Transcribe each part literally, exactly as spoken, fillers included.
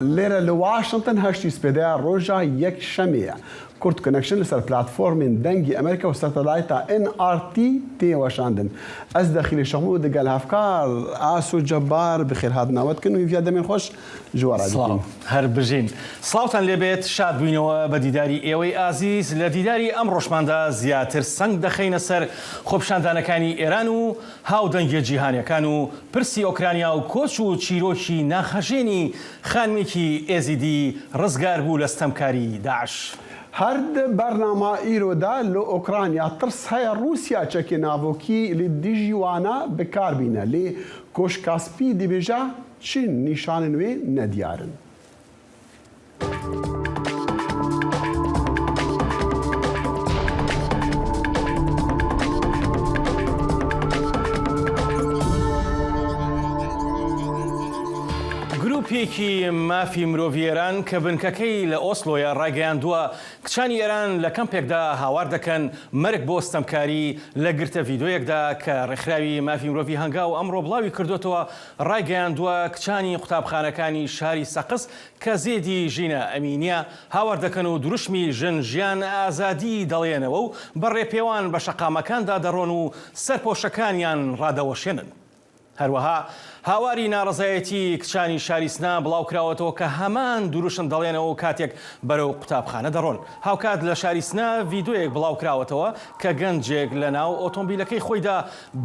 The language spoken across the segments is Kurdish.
Lêre li Washington heştî spêdeya roja yekşemê ye. Kurd Connection li ser platformên Dengê Amerîka û satelayta N R T tê weşandin. Ez Dexîlê Şexmû digel hevkar Aso Cebar bi xêr hatina we dikin û hêviya demên xweş ji we re dikin. Sڵاو، هەر بژین. سڵاوتان لێبێت، شاد بووینەوە بە دیداری ئێوەی ئازیز لە دیداری ئەم ڕۆژماندا. زیاتر سەنگ دەخەینە سەر خۆپیشاندانەکانی ئێران و هاودەنگیە جیهانیەکان و پرسی ئۆکرانیا و کۆچ و چیرۆکی ناخهەژێنی خانمێکی ئێزیدی ڕزگار بوو لە ستەمکاری داعش. Her di bernama îro de li Ukrayna tirs heye Rûsya çekê navokî li dijî wana bi kar bîne, lê Koşka Spî dibêje çi nîşanên wê nediyar in. گروپێکی مافی مرۆڤی ئێران کە بنکەکەی لە ئۆسلۆیە ڕایگەیاندووە، کچانی ئێران لە کەمپێکدا هاوار دەکەن مەرگ بۆ ستەمکاری. لە گرتە ڤیدیۆیەکدا کە ڕێکخراوی مافی مرۆڤی هەنگاو ئەمڕۆ بڵاوی کردوتەوە، ڕایگەیاندووە کچانی قوتابخانەکانی شاری سەقز کە زێدی ژینە ئەمینیە هاوار دەکەن و دروشمی ژن، ژیان، ئازادی دەڵێنەوە و بە ڕێپێوان بە شەقامەکاندا دەڕۆن و سەرپۆشەکانیان ڕادەوەشێنن. هەروەها هاواری ناڕەزایەتی کچانی شاری سنا بڵاوکراوەتەوە کە هەمان دروشم دەڵێنەوە و کاتێک بەرەو قوتابخانە دەڕۆن. هاوکات لە شاری سنا ڤیدیۆیەک بڵاوکراوەتەوە کە گەنجێک لە ناو ئۆتۆمبیلەکەی خۆیدا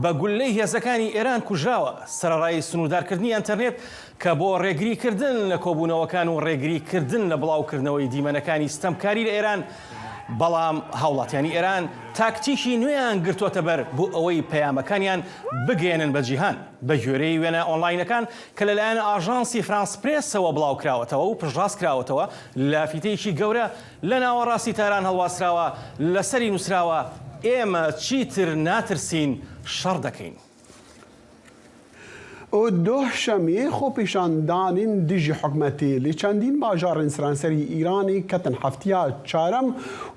بە گولەی هێزەکانی ئێران کوژراوە. سەرەڕای سنووردارکردنی ئەنتەرنێت کە بۆ ڕێگریکردن لە کۆبوونەوەکان و ڕێگریکردن لە بڵاوکردنەوەی دیمەنەکانی ستەمکاری لە ئێران، بەڵام هاوڵاتیانی ئێران تاکتیکی نوێیان گرتووەتە بەر بۆ ئەوەی پەیامەکانیان بگەیەنن بە جیهان. بە گوێرەی وێنە ئۆنلاینەکان کە لەلایەن ئاژانسی فرانس پرێسەوە بڵاوکراوەتەوە و پشتڕاست کراوەتەوە، لافیتەیەکی گەورە لە ناوەڕاستی تاران هەڵواسراوە، لەسەری نووسراوە، ئێمە چیتر ناترسین، شەڕ دەکەین. Û doh şemiyê xwepêşandanên dijî hikûmetê li çendîn bajarên seranserî Îranê ketin heftiya çarem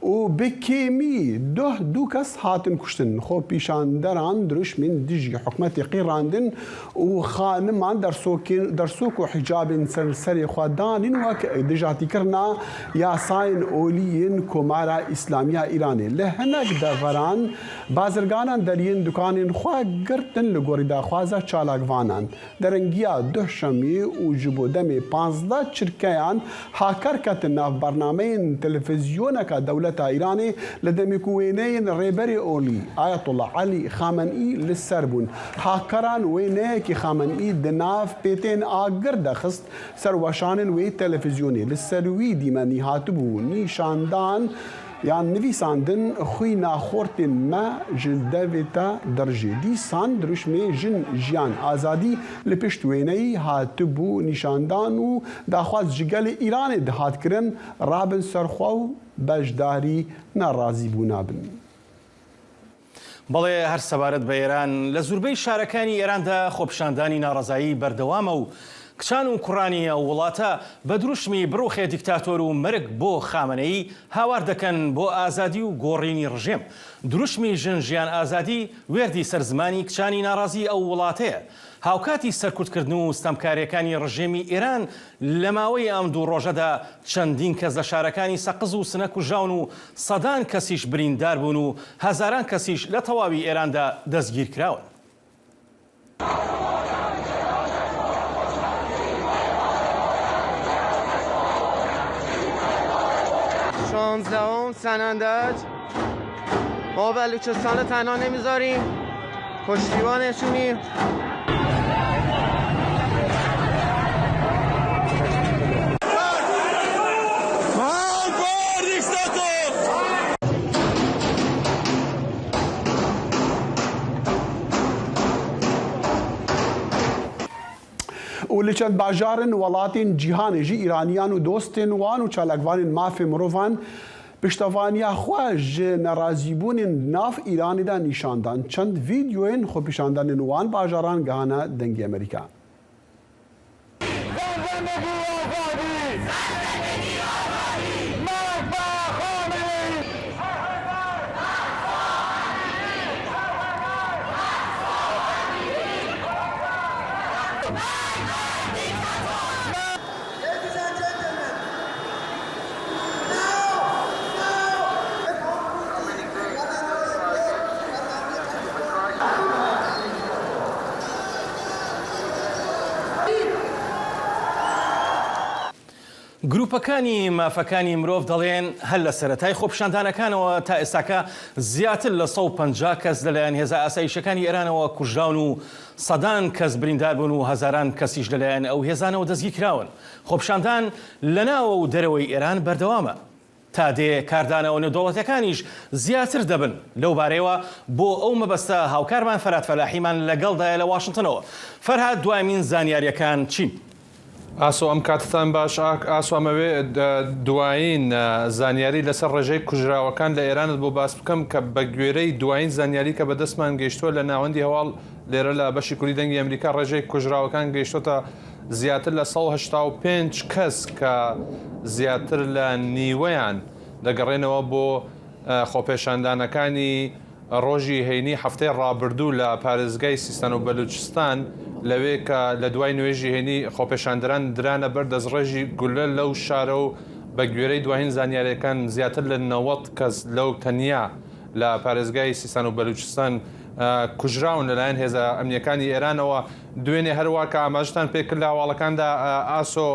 û bi kêmî doh du kes hatin kuştin. Xwepêşanderan dirûşmên dijî hikûmetê qîrandin û xaniman dersokên, dersok û hicabên ser serê xwe danîn wek dijatîkirina yasayên olî yên Komara Îslamî ya Îranê. Li hinek deveran bazirganan deriyên dukanên xwe girtin li gorî daxwaza çalakvanan. Derengiya duh şemiyê û ji bo demê panzdeh çirkeyan haker ketin nav bernameyên televîzyoneka dewleta Îranê, li demê ku wêneyên Rêberê Olî Ayetullah Elî Xamenî li ser bûn. Hakeran wêneyekî Xamenî di nav pêtên agir de xist ser weşanên wê televîzyonê. Li ser wî dîmenî hatibû nîşandan yan nivîsandin, xwîna xortên me ji devê te dirijê. Dîsan dirûşmê jin, jiyan, azadî li pişt wêneyî hatibû nîşandan û daxwaz ji gelê Îranê dihat kirin, rabin ser xwe û beşdarî nerazîbûna bin. بەڵێ، هەر سەبارەت بە ئێران، لە زوربەی شارەکانی ئێراندا خۆپیشاندانی ناڕەزایی بەردەوامە و کچان و کوڕانی ئەو وڵاتە بە دروشمی بڕوخێ دیکتاتۆر و مەرگ بۆ خامەنەیی هاوار دەکەن بۆ ئازادی و گۆڕینی ڕژێم. دروشمی ژن، ژیان، ئازادی وێردی سەر زمانی کچانی ناڕازی ئەو وڵاتەیە. هاوکاتی سەرکوتکردن و ستەمکاریەکانی ڕژێمی ئێران لە ماوەی ئەم دوو ڕۆژەدا چەندین کەس لە شارەکانی سەقز و سنە کوژاون و سەدان کەسیش بریندار بوون و هەزاران کەسیش لە تەواوی ئێراندا دەستگیر کراون. شانزدهم سنندج، ما بلوچستان رو تنها نمیذاریم، پشتیبانشونیم. û li çend bajarên welatên cîhanê jî Îraniyan û dostên wan û çalakvanên mafê mirovan piştevaniya xwe ji nerazîbûnên nav Îranê de nîşan dan. Çend vîdeoyên xwepîşandanên wan bajaran gihane Dengê Amerîka. گروپەکانی مافەکانی مرۆڤ دەڵێن هەر لە سەرەتای خۆپیشاندانەکانەوە تا ئێستاکە زیاتر لە سەد و پەنجا کەس لەلایەن هێزە ئاسایشەکانی ئێرانەوە کوژراون و سەدان کەس بریندار بوون و هەزاران کەسیش لەلایەن ئەو هێزانەوە دەستگیر کراون. خۆپیشاندان لە ناوە و دەرەوەی ئێران بەردەوامە. تا دێ کاردانەوە نێودەوڵەتەکانیش زیاتر دەبن. لەو بارەیەوە بۆ ئەو مەبەستە هاوکارمان فەرهاد فەلاحیمان لەگەڵدایە لە واشنگتنەوە. فەرهاد، دوایمین زانیاریەکان چین؟ ئاسۆ، ئەم کاتتان باش. ئاک-، ئاسۆ، ئەمەوێ د-، دوایین، ئە، زانیاری لەسەر ڕێژەی کوژراوەکان لە ئێرانت بۆ باس بکەم کە بە گوێرەی دوایین زانیاری کە بەدەستمان گەیشتووە لە ناوەندی هەواڵ لێرە لە بەشی کوردی دەنگی ئەمریکا، ڕێژەی کوژراوەکان گەیشتوتە زیاتر لە سەد و هەشتا و پێنج کەس کە زیاتر لە نیوەیان دەگەڕێنەوە بۆ، ئە، خۆپێشاندانەکانی ڕۆژی هەینی هەفتەی ڕابردوو لە پارێزگای سیستان و بەلوچستان، لەوێ کە لە دوای نوێژی هەینی خۆپێشاندەران درانە بەر دەستڕێژی گولە لەو شارە و بە گوێرەی دوایین زانیاریەکان زیاتر لە نەوەد کەس لەو تەنیا لە پارێزگای سیستان و بەلوچستان، ئە، کوژراون لەلایەن هێزە ئەمنیەکانی ئێرانەوە. دوێنێ هەروە کە ئاماژتان پێکرد لە هەواڵەکاندا، ئە، ئاسۆ،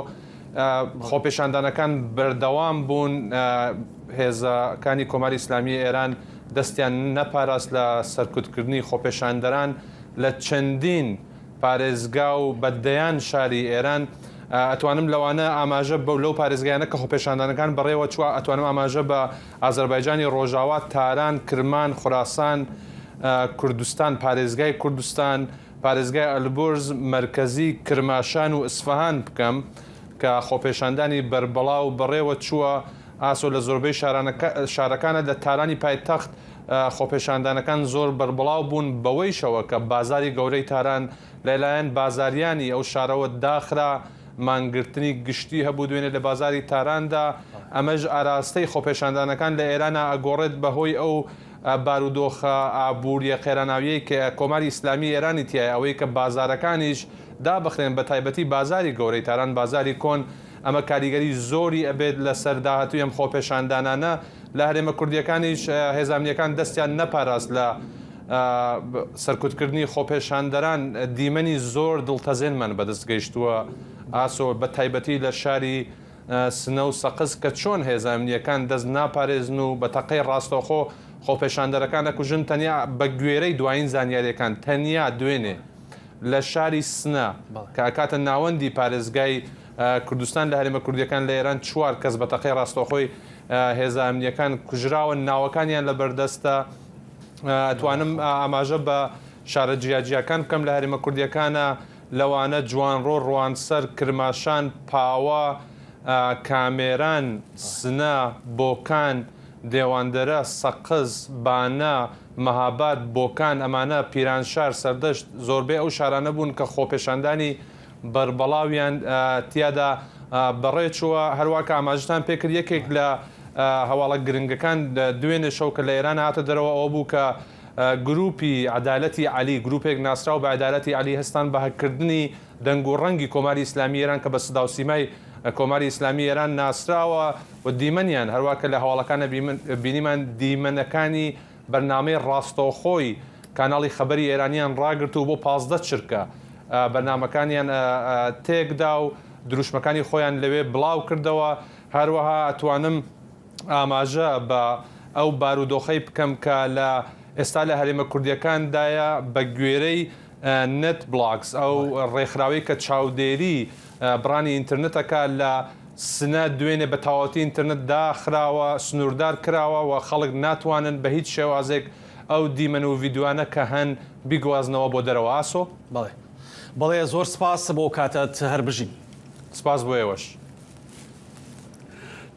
ئە، خۆپێشاندانەکان بەردەوام بوون. ئە، هێزەکانی کۆماری ئیسلامی ئێران دەستیان نەپاراست لە سەرکوتکردنی خۆپێشاندەران لە چەندین پارێزگا و بە دەیان شاری ئێران. ئە، ئەتوانم لەوانە ئاماژە بەو، لەو پارێزگایانە کە خۆپێشاندانەکان بەڕێوە چووە، ئەتوانم ئاماژە بە ئازەربایجانی ڕۆژاوا، تاران، کرمان، خوراسان، ئە، کوردستان، پارێزگای کوردستان، پارێزگای ئەلبورز، مەرکەزی، کرماشان و ئیسفەهان بکەم کە خۆپێشاندانی بەربەڵاو بەڕێوە چووە. ئاسۆ، لە زۆربەی شارانەکە-، شارەکانە لە تارانی پایتەخت، ئە، خۆپێشاندانەکان زۆر بەربڵاو بوون بەوەیشەوە کە بازاری گەورەی تاران لەلایەن بازاریانی ئەو شارەوە داخرا، مانگرتنی گشتی هەبوو دوێنێ لە بازاری تاراندا. ئەمەش ئاراستەی خۆپێشاندانەکان لە ئێرانە ئەگۆڕێت بەهۆی ئەو، ئە، بارودۆخە ئابووریە قێراناویەی کە کۆماری ئیسلامی ئێرانی تیایە، ئەوەی کە بازارەکانیش دابخرێن، بە تایبەتی بازاری گەورەی تاران، بازاری کۆن. ئەمە کاریگەری زۆری ئەبێت لەسەر داهاتووی ئەم خۆپێشاندانانە. لە هەرێمە کوردیەکانیش، ئە، هێزانیەکان دەستیان نەپاراست لە، ئە، سەرکوتکردنی خۆپێشاندەران. دیمەنی زۆر دڵتەزێنمان بەدەست گەیشتووە، ئاسۆ، بە تایبەتی لە شاری، ئە، سنە و سەقز کە چۆن هێزانیەکان دەست ناپارێزن و بە تەقەی ڕاستەوخۆ خۆپێشاندەرەکان ئەکوژن. تەنیا بە گوێرەی دوایین زانیاریەکان، تەنیا دوێنێ لە شاری سنە، بەڵێ، کە ئەکاتە ناوەندی پارێزگای، ئە، کوردستان لە هەرێمە کوردیەکان لە ئێران، چوار کەس بە تەقەی ڕاستەوخۆی، ئە، هێزە ئەمنیەکان کوژراوە، ناوەکانیان لە بەردەستە. ئە، ئەتوانم، ئە، ئاماژە بە شارە جیاجیاکان بکەم لە هەرێمە کوردیەکانە، لەوانە جوانڕۆ، ڕوانسەر، کرماشان، پاوە، ئە، کامێران، سنە، بۆکان، دێواندەرە، سەقز، بانە، مەهاباد، بۆکان، ئەمانە، پیرانشار، سەردەشت، زۆربەی ئەو شارانە بوون کە خۆپێشاندانی بەربەڵاویان، ئە، تیادا، ئە، بەڕێچووە. هەروە کە ئاماژتان پێکرد، یەکێک لە، ئە، هەواڵە گرنگەکان، ئە، دوێنێ شەو کە لە ئێران هاتە دەرەوە ئەوە بوو کە، ئە، گروپی عەدالەتی عەلی، گروپێک ناسراو بە عەدالەتی عەلی، هەستان بە هەکردنی دەنگ و ڕەنگی کۆماری ئیسلامی ئێران کە بە سدا و سیمای، ئە، کۆماری ئیسلامی ئێران ناسراوە و دیمەنیان، هەروە کە لە هەواڵەکانە بیمن-، بینیمان، دیمەنەکانی بەرنامەی ڕاستەوخۆی کاناڵی خەبەری ئێرانیان ڕاگرت و بۆ پازدە چرکە، ئە، بەرنامەکانیان، ئە، ئە، تێکدا و دروشمەکانی خۆیان لەوێ بڵاو کردەوە. هەروەها ئەتوانم ئاماژە بە ئەو بارودۆخەی بکەم کە لە ئێستا لە هەرێمە کوردیەکاندایە بە گوێرەی، ئە، نێت بڵاکس، ئەو ڕێکخراوەی کە چاودێری، ئە، بڕانی ئینترنێتەکە لە سنە، دوێنێ بە تەواوەتی ئینترنێت داخراوە، سنووردار کراوە و خەڵک ناتوانن بە هیچ شێوازێک ئەو دیمەن و ڤیدیوانە کە هەن بیگوازنەوە بۆ دەرەوە. ئاسۆ؟ بەڵێ. بەڵێ، زۆر سپاس بۆ کاتت، هەر بژین. سپاس بۆ ئێوەش.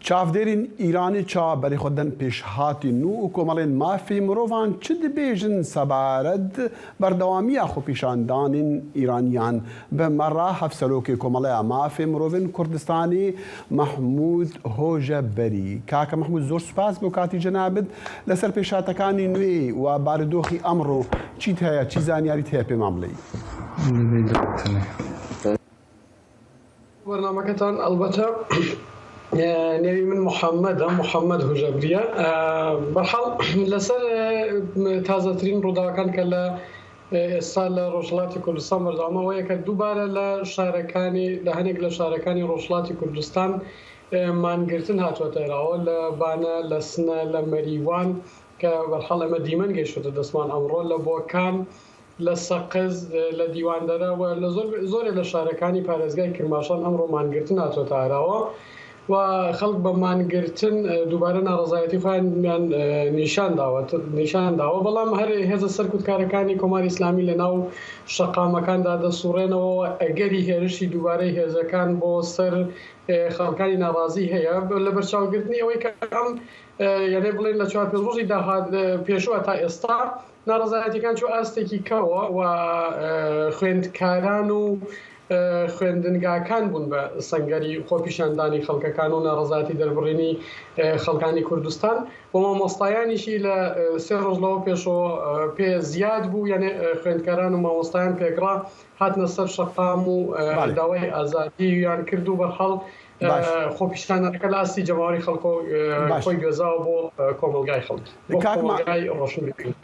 چاودێرین ئیرانی چا بەرێ خۆ دەن پێشهاتی نوو و کۆمەڵێن مافی مرۆڤان چ دبێژن سەبارەت بەردەوامیە خۆپیشاندانین ئیرانیان؟ بمەڕا هەفسەرۆکێ کۆمەڵەیە مافێ مرۆڤێن کوردستانی مەحموود هۆژە بەری. کاکە مەحموود، زۆر سوپاس بۆ کاتی جەنابت. لەسەر پێشاتەکانی نوێ و بارودۆخی ئەمڕۆ چیت هەیە، چی زانیاریت هەیە پێمان بڵێی؟ بەرنامەکەتان ئەلبەتە، ئە، نێوی من محەممەدە، محەممەد هوژەبریە. ئە، بەرحاڵ لەسەر، ئە، تازەترین ڕووداوەکان کە لە، ئە، ئێستا لە ڕۆژهەڵاتی کوردستان بەردەوامە، ئەوەیە کە دووبارە لە شارەکانی، لە هەنێک لە شارەکانی ڕۆژهەڵاتی کوردستان، مانگرتن هاتووەتە ئێراوە لە بانە، لە سنە، لە مەریوان، کە بەرحاڵ ئێمە دیمەن گەیشتوتە دەستمان ئەمڕۆ، لە بۆکان، لە سەقز، لە دیواندەرە و لە زۆر، زۆرێ لە شارەکانی پارێزگای کرماشان ئەمڕۆ مانگرتن هاتووەتە ئاراوە و خەڵک بە مانگرتن دووبارە ناڕەزایەتی خۆیان نیشان داوە، نیشان داوە. بەڵام هەر هێزە سەرکوتکارەکانی کۆماری ئیسلامی لە ناو شەقامەکاندا دەسوڕێنەوە و ئەگەری هێرشی دووبارەی هێزەکان بۆ سەر خەڵکانی ناڕازی هەیە. لە بەرچاوگرتنی ئەوەی کە ئەم، یانێ بڵێن، لە چوار پێنج ڕۆژی داهات، پێشووە تا ئێستا ناڕەزایەتیەکان چوە ئاستێکی کەوە و خوێندکاران و خوێندنگاکان بوون بە سەنگەری خۆپیشاندانی خەڵکەکان و ناڕەزایەتی دەربڕینی خەڵکانی کوردستان و مامۆستایانیشی لە سێ ڕۆژ لەوە پێشەوە پێ زیاد بوو، یانێ خوێندکاران و مامۆستایان پێکڕا هاتنە سەر شەقام و داوای ئازادییان کرد و بەرحاڵ خۆپیشاندانەکە لە ئاستی جەماوەری خەڵکەوە خۆی گوێزاوە بۆ کۆمەڵگای خەڵکی.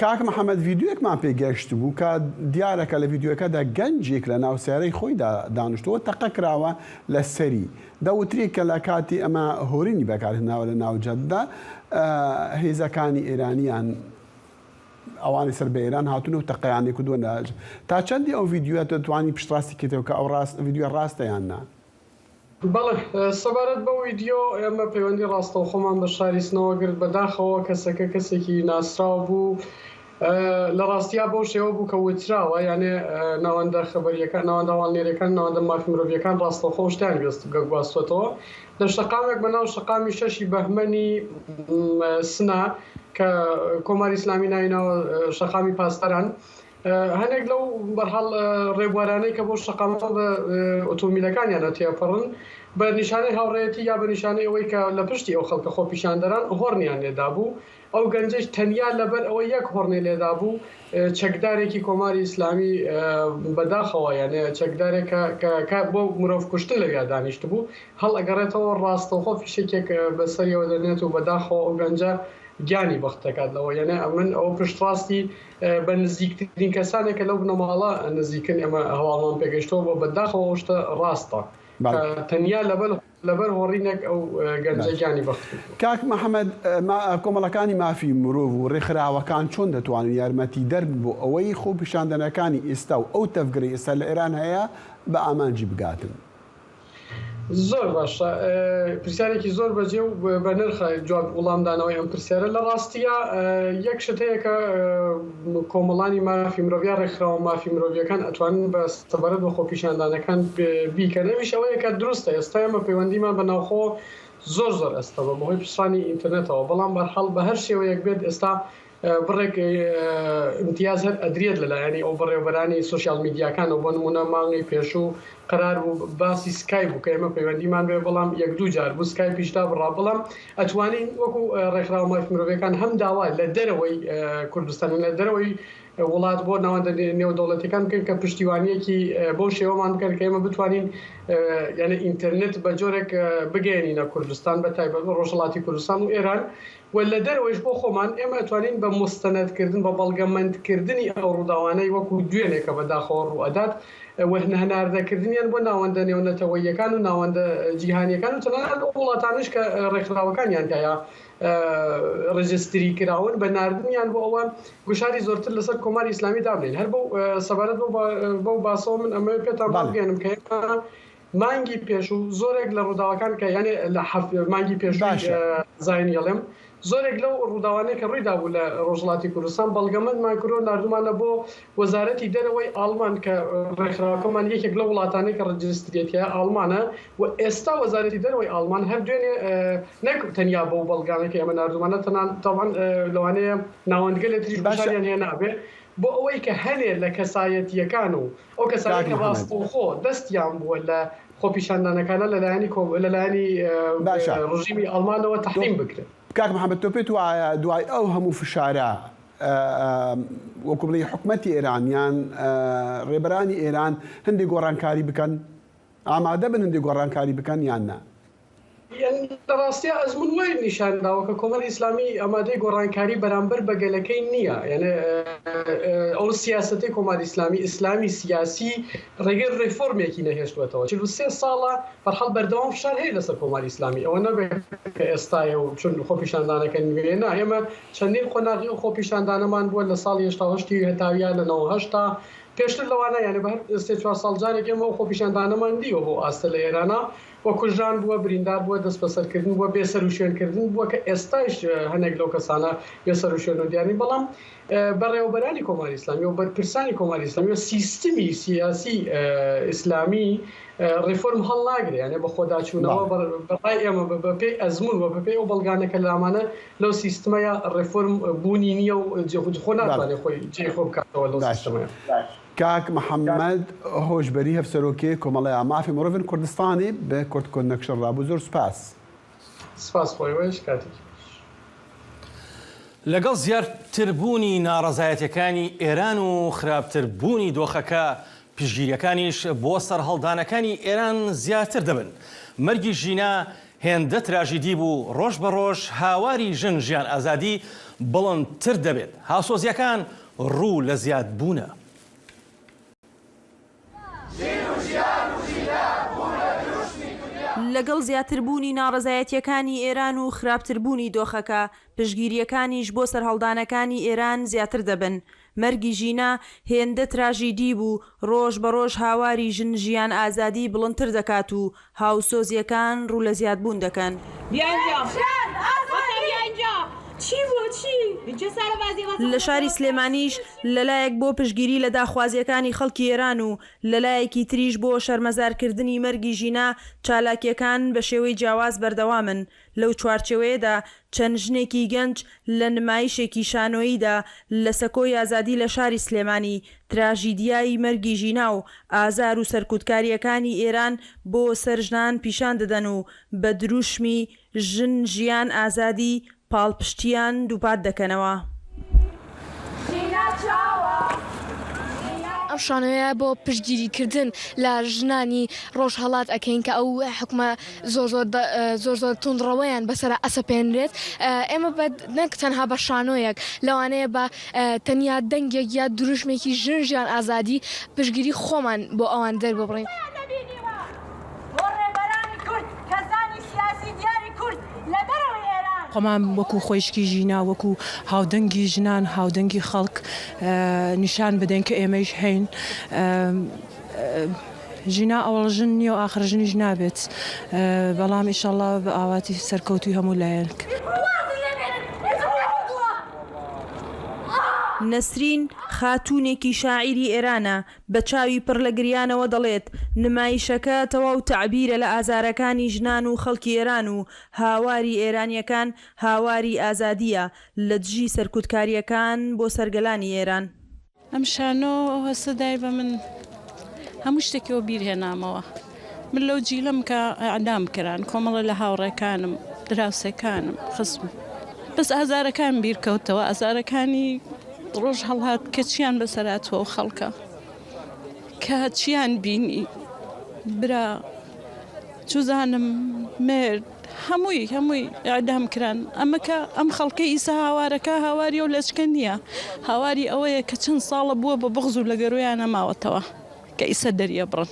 کاک محەممەد، ڤیدیۆیەکمان پێ گەیشت بوو کە دیارەکە لە ڤیدیۆکەدا گەنجێک لە ناو سیارەی خۆیدا دانیشتووە، تەقە کراوە لە سەری. دەوترێت کە لە کاتی ئەمە هۆرینی بەکارهێناوە لە ناو جەددا، هێزەکانی ئێرانیان ئەوانی سەر بە ئێران هاتوون و تەقەیانێ کردووە لە تا چەندی ئەو ڤیدیۆیە دەتوانی پشتڕاستی کردەوە کە ئەو ڕاست، ڤیدیۆ ڕاستە یان نا؟ بەڵێ، سەبارەت بە ڤیدیۆ، ئێمە پەیوەندی ڕاستەوخۆمان بە شاری سنەوە گرت، بەداخەوە کەسەکە کەسێکی ناسراو بوو. لە ڕاستیا بەو شێوە بوو کە وتراوە، یانێ ناوەندە خەبەریەکان، ناوەندە هەواڵنێریەکان، ناوەندە مافی مرۆڤیەکان ڕاستەوخۆ شتیان گواستووەتەوە. لە شەقامێک بە ناو شەقامی شەشی بەهمەنی سنا کە کۆماری ئیسلامی نایناوە شەقامی پاسداران، هەنێک لەو بەرحاڵ ڕێبوارانەی کە بۆ شەقامە بە ئۆتۆمبیلەکانیانە تێپەڕن، بە نیشانەی هاوڕێتی یا بە نیشانەی ئەوەی کە لە پشتی ئەو خەڵکە خۆپیشاندەران هۆڕنیان لێدابوو. ئەو گەنجەش تەنیا لەبەر ئەوەی یەک هۆڕنێ لێدابوو، چەکدارێکی کۆماری ئیسلامی بەداخەوە، یانێ چەکدارێک کە، کە، کە بۆ مرۆڤ کوشتن لەویا دانیشت بوو، هەڵ ئەگەڕێتەوە ڕاستەوخۆ فیشەکێک بەسەریەوە دەنێت و بەداخەوە ئەو گەنجە گیانی بەخت دەکات لەوە. یانێ ئەمن ئەوە پشتڕاستی بە نزیکترین کەسانێک کە لەو بنەماڵە نزیکن ئێمە هەواڵمان پێگەشتەوە بۆ بەداخەوە ئەو شتە ڕاستە. تەنیا لەبەر، لەبەر هۆڕینێک ئەو گەنجە گیانی بەخت. کاک محەممەد، کۆمەڵەکانی مافی مرۆڤ و ڕێکخراوەکان چۆن دەتوانن یارمەتی دەربن بۆ ئەوەی خۆپیشاندانەکانی ئێستا و ئەو تەڤگەرەی ئێستا لە ئێران هەیە بە ئامانجی بگاتن؟ زۆر باشە. پرسیارێکی زۆر بەجێ و بە نرخە جواب وڵامدانەوەی ئەم پرسیارە. لە ڕاستیە یەک شت هەیە کە کۆمەڵانی مافی مرۆڤ یا ڕێکخراوە مافی مرۆڤیەکان ئەتوانن بە سەبارەت بە خۆپیشاندانەکان بیکەن. ئەویش ئەوەیە کە دروستە ئێستا ئێمە پەیوەندیمان بە ناوخۆ زۆر زۆر ئەستە بە بەهۆی پشتانی ئینتەرنێتەوە، بەڵام بەرحاڵ بە هەر شێوەیەک بێت ئێستا بڕێک ئیمتیاز هەر ئەدرێت لەلایەنی ئەو بەڕێوەبەرانی سۆشیال میدیاکان و بۆ نمونە مانگی پێشوو قرار بوو باسی سکای بوو کە ئێمە پەیوەندیمان بێ، بەڵام یەک دوو جار بوو سکایپیش دابڕا. بەڵام ئەتوانین وەکو ڕێکخراوە مافی مرۆڤەکان هەم داوا لە دەرەوەی کوردستان و لە دەرەوەی وڵات بۆ ناوەندە نێودەوڵەتیەکان بکەین کە پشتیوانیەکی بۆ شێوەمان بکەن کە ئێمە بتوانین یعنی ئینتەرنێت بە جۆرێک بگەێنینە کوردستان، بە تایبەت بە ڕۆژهەڵاتی کوردستان و ئێران. و لە دەرەوەیش بۆ خۆمان ئێمە ئەتوانین بە مستەنەدکردن، بە بەڵگەمەندکردنی ئەو ڕووداوانەی وەکو دوێنێکە بەداخەوە ڕوو ئەدات و هەناردەکردنیان بۆ ناوەندە نێونەتەوەییەکان و ناوەندە جیهانیەکان و تەنانەت ئەو وڵاتانش کە ڕێکخراوەکانیان تایە ڕێجستری کراون بە ناردنیان بۆ ئەوە گوشاری زۆرتر لەسەر کۆماری ئیسلامی دابنێن. هەر بەو سەبارەت بەو باسەوە من ئەمە پێتان بڵێم کە ئێمە مانگی پێشوو زۆرێک لە ڕووداوەکان کە یانێ لە مانگی پێشووی زاین یڵێم زۆرێک لەو ڕووداوانەی کە ڕوویدا بوو لە ڕۆژهڵاتی کوردستان بەڵگەمەندمان کردو نردومانە بۆ وەزارەتی دەرەوەی ئاڵمان کە ڕێکخراوەکەمان یەکێک لە وڵاتانەی کە ڕجستریەتە ئاڵمانە و ئێستا وەزارەتی دەرەوەی ئاڵمان هەر دوێنێ نەک تەنیا بۆ بەڵگانەکە ئەمە نردومانە تەنان تاوان لەوانەیە ناوەندگەلێتریش باشیان هێ نابێ بۆ ئەوەی کە هەنێ لە کەسایەتیەکان و ئەو کەسانی کە ڕاستەوخۆ دەستیان بووە لە خۆپیشاندانەکانە لەلایەنی لەلایەنی ڕژیمی ئەڵمانەوە تەحریم بکرێت. کاک محەممەد، تۆ پێت وایە دوای ئەو هەموو فشارە وەکو بڵێ حکومەتی ئێران یان ڕێبەرانی ئێران هەندێک گۆڕانکاری بکەن؟ ئامادە بن هەندێک گۆڕانکاری بکەن یان نا؟ یان لە ڕاستیا ئەزمون وای نیشان داوە کە کۆماری ئیسلامی ئامادەی گۆڕانکاری بەرامبەر بە گەلەکەی نییە. یعنی، ئە، ئە، ئەو سیاسەتی کۆماری ئیسلامی، ئیسلامی سیاسی ڕێگەی ڕێفۆرمێکی نەهێشتووەتەوە. چل و سێ ساڵە بەرحەڵ بەردەوام فشار هەیە لەسەر کۆماری ئیسلامی. ئەوە نەبێت کە ئێستایە و چون خۆپیشاندانەکە نوێ نا. ئێمە چەندین قۆناغی و خۆپیشاندانەمان بووە لە ساڵی هەشتا و هەشتی هەتاویە لە نەوە هەشتا. پێشتر لەوانە، یعنی بە هەر سێ چوار ساڵ جارێک ئێمە ئەو خۆپیشاندانەمان دیوە بۆ ئاستە لە ئێرانە و کوژران بووە، بریندار بووە، دەست بەسەرکردن بووە، بێ سەر و شوێنکردن بووە کە ئێستایش، ئە، هەندێک لەو کەسانە بێ سەر و شوێن و دیارین. بەڵام، ئە، بەڕێوەبەرانی کۆماری ئیسلامی و بەرپرسانی کۆماری ئیسلامی و سیستمی سیاسی، ئە، ئیسلامی، ئە، ڕێفۆرم هەڵناگرێ. یعنی بە خۆداچوونەوە بەڵێ. بە-، بەڕای ئێمە بە-، بە پێی ئەزمون و بە پێی ئەو بەڵگانە کە لامانە لەو سیستمەیە ڕێفۆرم بوونی نییە و جێ-، خۆ بەڵێ. ناتوانێت خۆی جێ خۆ بکاتەوە لەو باش. سیستمەیە. کاک محەممەد هۆشبەری، هەفسەرۆکێ کۆمەڵەیا مافی مرۆڤن کوردستانی، بە کورد کۆنەکشن ڕابوو. زۆر سپاس. سپاس خۆی وێش کاتێکی باش. لەگەڵ زیاتربوونی ناڕەزایەتیەکانی ئێران و خراپتربوونی دۆخەکە، پشگیریەکانیش بۆ سەرهەڵدانەکانی ئێران زیاتر دەبن. مەرگی ژینا هێندە تراژیدی بوو، ڕۆژ بە ڕۆژ هاواری ژن ژیان ئازادی بڵندتر دەبێت. هاوسۆزیەکان ڕوو لە زیادبوونە. لەگەڵ زیاتربوونی ناڕەزایەتیەکانی ئێران و خراپتربوونی دۆخەکە، پشگیریەکانیش بۆ سەرهەڵدانەکانی ئێران زیاتر دەبن. مەرگی ژینا هێندە تراژیدی بوو، ڕۆژ بە ڕۆژ هاواری ژن ژیان ئازادی بڵندتر دەکات و هاوسۆزیەکان ڕوو لە زیادبوون دەکەن. بیا اینجا. بیا اینجا. چی بوو؟ چی؟ اینجا سارە بازی واسه لە شاری سلێمانیش لەلایەک بۆ پشگیری لە داخوازیەکانی خەڵکی ئێران و لەلایەکی تریش بۆ شەرمەزارکردنی مەرگی ژینا، چالاکیەکان بە شێوەی جیاواز بەردەوامن. لەو چوارچێوەیەدا چەند ژنێکی گەنج لە نمایشێکی شانۆییدا لە سەکۆی ئازادی لە شاری سلێمانی تراژیدیای مەرگی ژینا و ئازار و سەرکوتکاریەکانی ئێران بۆ سەر ژنان پیشان دەدەن و بە دروشمی ژن، ژیان، ئازادی پاڵپشتیان دووپات دەکەنەوە. ئەم شانۆیە بۆ پشتگیریکردن لە ژنانی ڕۆژهەڵات ئەکەین کە ئەو حکومە زۆر زۆر دە-، زۆر زۆر توندڕەوەیان بەسەرا ئەسەپێنرێت. ئێمە بە، نەک تەنها بە شانۆیەک، لەوانەیە بە، تەنیا دەنگێک یا دروشمێکی ژن ژیان ئازادی پشتگیری خۆمان بۆ ئەوان دەرببڕین. بۆ ڕێبەرانی کورد، کەسانی سیاسی دیاری کورد لە دەرەوەی ئێران. خۆمان وەکو خۆیشکی ژینا، وەکو هاودەنگی ژنان، هاودەنگی خەڵک، ئە، نیشان بدەین کە ئێمەیش هەین. ئە، ئە، ژینا ئەوەڵ ژن نییە و ئاخر ژنیش نابێت. ئە، بەڵام ئیشەڵڵا بە ئاواتی سەرکەوتوی هەموو لایەنک. نەسرین خاتوونێکی شاعیری ئێرانە، بە چاوی پڕ لە گریانەوە دەڵێت، نمایشەکە تەواو تەعبیرە لە ئازارەکانی ژنان و خەڵکی ئێران و هاواری ئێرانیەکان هاواری ئازادیە لە دژی سەرکوتکاریەکان بۆ سەرگەلانی ئێران. ئەم شانۆ ئەو هەستە دای بە من، هەموو شتێکی وە بیر هێنامەوە. من لەو جیلم کە ئەعدام کران، کۆمەڵە لە هاوڕێکانم، دراوسێکانم، خزم. بەس ئازارەکان بیر کەوتەوە، ئازارەکانی ڕۆژ هەڵهات کە چیان بەسەراتوە و خەڵکە. کە چیان بینی، برا، چوزانم، مرد، هەمووی، هەمووی ئەعدام کران. ئەمە کە ئەم خەڵکە ئیسا هاوارەکە هاواری و لەچکە نییە. هاواری ئەوەیە کە چەند ساڵە بووە بە بغز و لە گەرویان نەماوەتەوە کە ئیسا دەریە بڕن.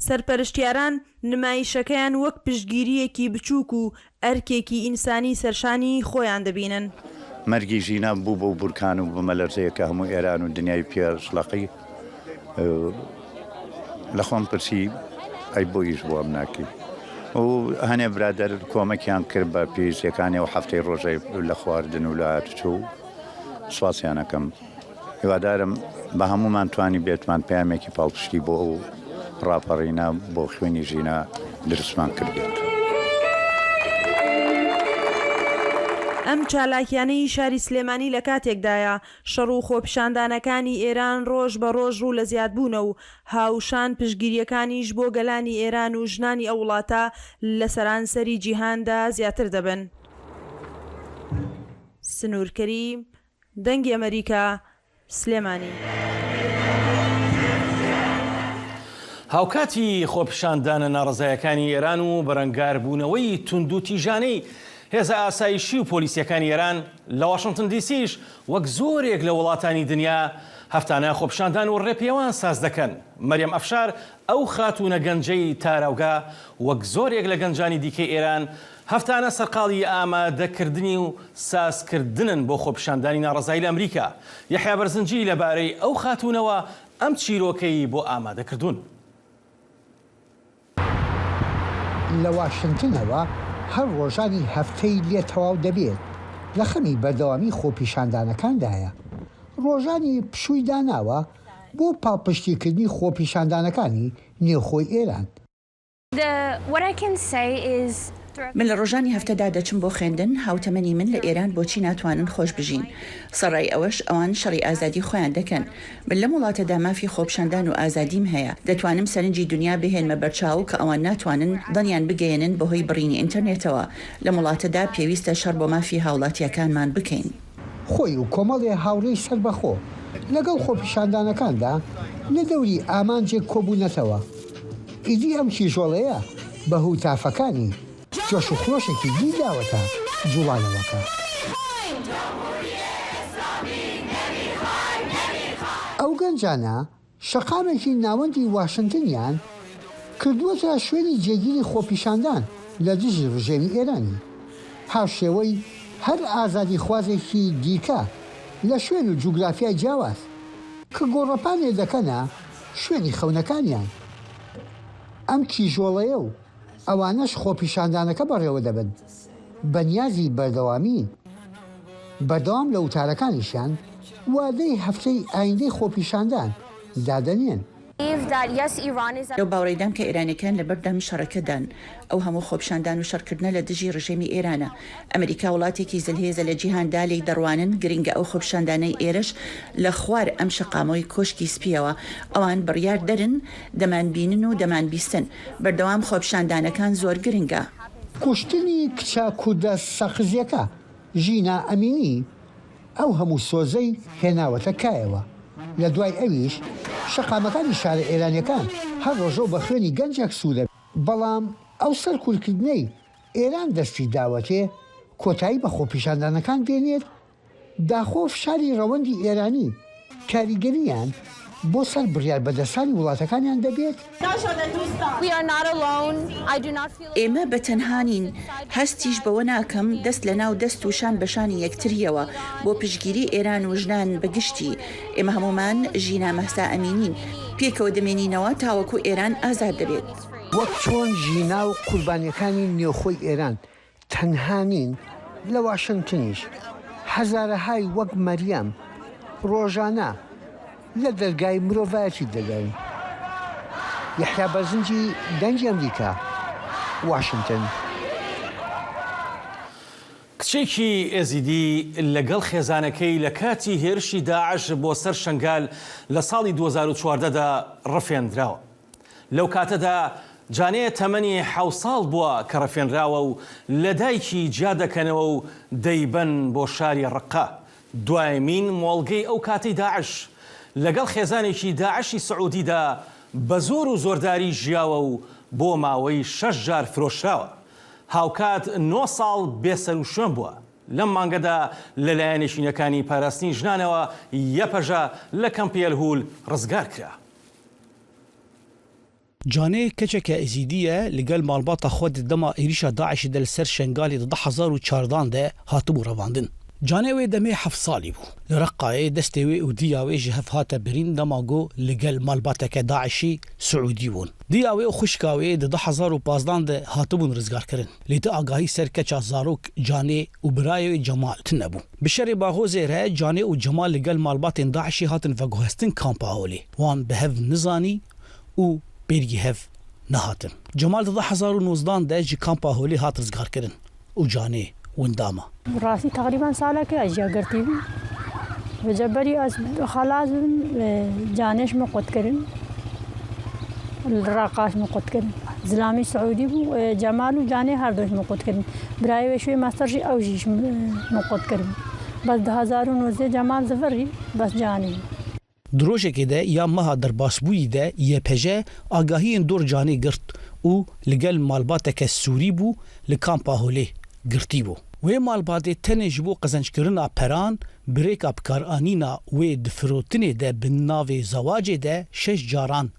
سەرپەرشتیاران نمایشەکەیان وەک پشتگیریەکی بچووک و ئەرکێکی ئینسانی سەرشانی خۆیان دەبینن. مەرگی ژینا بوو بەو بورکان و بە مەلەرزەیە کە هەموو ئێران و دنیای پێ شڵەقی. لە خۆم پرسی، ئەی بۆ ئیش بۆ ئەم ناکی؟ و هەنێ برادەر کۆمەکیان کرد بە پێویستیەکانی و هەفتەی ڕۆژەی لە خواردن و لە هاتوچۆ و سواسیانەکەم. هیوادارم بە هەمومان توانی بێتمان پەیامێکی پاڵپشتی بۆ ئەو ڕاپەڕینە بۆ خوێنی ژینا دروستمان کردێت. ئەم چالاکیانەی شاری سلێمانی لە کاتێکدایە شەڕ و خۆپیشاندانەکانی ئێران ڕۆژ بە ڕۆژ ڕوو لە زیادبوونە و هاوشان پشگیریەکانیش بۆ گەلانی ئێران و ژنانی ئەو وڵاتە لە سەرانسەری جیهاندا زیاتر دەبن. سنوور کەریم، دەنگی ئەمریکا، سلێمانی. هاوکاتی خۆپیشاندانە ناڕەزایەکانی ئێران و بەرەنگاربوونەوەی توندوتیژانەی هێزە ئاسایشی و پۆلیسیەکانی ئێران، لە واشنگتن دی سیش وەک زۆرێک لە وڵاتانی دنیا هەفتانە خۆپیشاندان و ڕێپێوان ساز دەکەن. مەریەم ئەفشار، ئەو خاتوونە گەنجەی تاراوگە، وەک زۆرێک لە گەنجانی دیکەی ئێران، هەفتانە سەرقاڵی ئامادەکردنی و سازکردنن بۆ خۆپیشاندانی ناڕەزایی لە ئەمریکا. یەحیا بەرزنجی لەبارەی ئەو خاتوونەوە ئەم چیرۆکەی بۆ ئامادە کردوون. لە واشنتنەوە هەر ڕۆژانی هەفتەی لێ تەواو دەبێت، لە خەمی بەردەوامی خۆپیشاندانەکاندایە. ڕۆژانی پشووی داناوە بۆ پاڵپشتیکردنی خۆپیشاندانەکانی نێوخۆی ئێران. The, what I can say is من لە ڕۆژانی هەفتەدا دەچم بۆ خوێندن، هاوتەمەنی من لە ئێران بۆچی ناتوانن خۆش بژین؟ سەڕای ئەوەش ئەوان شەڕی ئازادی خۆیان دەکەن. من لەم وڵاتەدا مافی خۆپیشاندان و ئازادیم هەیە. دەتوانم سەرنجی دنیا بهێنمە بەرچاو کە ئەوان ناتوانن دڵنیان بگەیەنن بەهۆی بڕینی ئینتەرنێتەوە. لەم وڵاتەدا پێویستە شەڕ بۆ مافی هاوڵاتیەکانمان بکەین. خۆی و کۆمەڵێ هاوڕێی سەربەخۆ لەگەڵ خۆپیشاندانەکاندا لە دەوری ئامانجێک کۆبوونەتەوە. ئیدی ئەم کیژۆڵەیە بە هوتافەکانی جۆش و خرۆشێکی دی داوەتە جوڵانەوەکە. ئەو گەنجانە شەقامێکی ناوەندی واشنتنیان کردووەتە شوێنی جێگیری خۆپیشاندان لە دژی ڕژێمی ئێرانی، هاوشێوەی هەر ئازادیخوازێکی دیکە لە شوێن و جوگرافیای جیاواز کە گۆڕەپانێ دەکەنە شوێنی خەونەکانیان. ئەم کیژۆڵەیە و ئەوانەش خۆپیشاندانەکە بەڕێوە دەبن بە نیازی بەردەوامی. بەردەوام لە وتارەکانیشیان وادەی هەفتەی ئایندەی خۆپیشاندان دادەنێن. لەو باوەڕەیدام کە ئێرانیەکان لە بەردەم شەڕەکەدان. ئەو هەموو خۆپیشاندان و شەڕکردنە لە دژی ڕژێمی ئێرانە. ئەمریکا وڵاتێکی زلهێزە لە جیهاندا، لێی دەڕوانن گرنگە ئەو خۆپیشاندانەی ئێرەش لە خوار ئەم شەقامەوەی کۆشکی سپیەوە. ئەوان بڕیار دەرن، دەمان بینن و دەمان بیستن. بەردەوام خۆپیشاندانەکان زۆر گرنگە. کوشتنی کچە کوردە سەقزیەکە ژینا ئەمینی ئەو هەموو سۆزەی هێناوەتە کایەوە. لە دوای ئەویش شەقامەکانی شارە ئێرانیەکان هەر ڕۆژەو بە خوێنی گەنجێک سوورە. بەڵام ئەو سەرکوولکردنەی ئێران دەستی داوەتێ کۆتایی بە خۆپیشاندانەکان بێنێت، داخۆ فشاری ڕەوەندی ئێرانی کاریگەریان بۆ سەر بڕیار بەدەستانی وڵاتەکانیان دەبێت؟ We are not alone. I do not feel ئێمە بە تەنها نین. هەستیش بەوە ناکەم دەست لە ناو دەست و شان بە شانی یەکتریەوە بۆ پشتگیری ئێران و ژنان بە گشتی. ئێمە هەمومان ژینا مەهسا ئەمینین. پێکەوە دەمێنینەوە تاوەکو ئێران ئازاد دەبێت. وەک چۆن ژینا و قوربانیەکانی نێوخۆی ئێران تەنها نین، لە واشنتنیش هەزارەهای وەک مەریەم، ڕۆژانە لە دەرگای مرۆڤایەتی دەدەن. یەحیا بەرزنجی، دەنگی ئەمریکا، واشنتن. کچێکی ئێزیدی لەگەڵ خێزانەکەی لە کاتی هێرشی داعش بۆ سەر شەنگال لە ساڵی دوو هەزار و چواردە دا ڕفێندراوە. لەو کاتەدا جانێ تەمەنی حەوت ساڵ بووە کە ڕفێنراوە و لە دایکی جیا دەکەنەوە و دەیبەن بۆ شاری ڕقە، دوایمین مۆڵگەی ئەو کاتەی داعش. لەگەڵ خێزانێکی داعشی سعودیدا بە زۆر و زۆرداری ژیاوە و بۆ ماوەی شەش جار فرۆشراوە. هاوکات نۆ ساڵ بێسەر و شوێن بووە. لەم مانگەدا لەلایەن نێچیرڤانەکانی پاراستنی ژنانەوە، یەپەژە، لە کەمپی ئەلهول ڕزگار کرا. Canê keçeke Êzîdî ye, li gel malbata xwe di dema êrîşa DAIŞ'ê de li ser Şengalê di du hezar û çardan de hatibû revandin. Canê wê demê heft salî bû. Li Reqayê destê wê û diya wê ji hev hate birîn dema ku li gel malbateke DAIŞ'î Siûdî bûn. Diya wê û xwişka wê di du hezar û pazdan de hatibûn rizgarkirin. Lê ti agahî ser keça zarok Canê û birayê wê Cemal tune bû. Bi şerê Baxozê re Canê û Cemal li gel malbatên DAIŞ'ê hatin veguhestin kampa Holê. Wan bi hev nizanî û pêrgî hev nehatin. Cemal di du hezar û nozdan de ji kampa Holê hat rizgarkirin û Canê winda ma. Rastî teqrîben saleke ez jî girtî bûm. Bi ceberî ez xelas bûm, e, Canê ji min qut kirin. Li Reqa ji min qut kirin. Zilamî Siûdî bû, e, Cemal û Canê her du ji min qut kirin. Birayê wê şûyê master jî ew jî ji min, e, min qut kirin. Bes du hezar û nozdeh Cemal zivirî, bes Canê. Di rojekê de ya meha derbasbûyî de Y P J agahiyên dor Canê girt û li gel malbateke Sûrî bû li kampa Holê girtî bû. Wê malbatê tenê ji bo qezenckirina peran bi rêka bikaranîna wê di firotinê de bi navê zewacê de şeş caran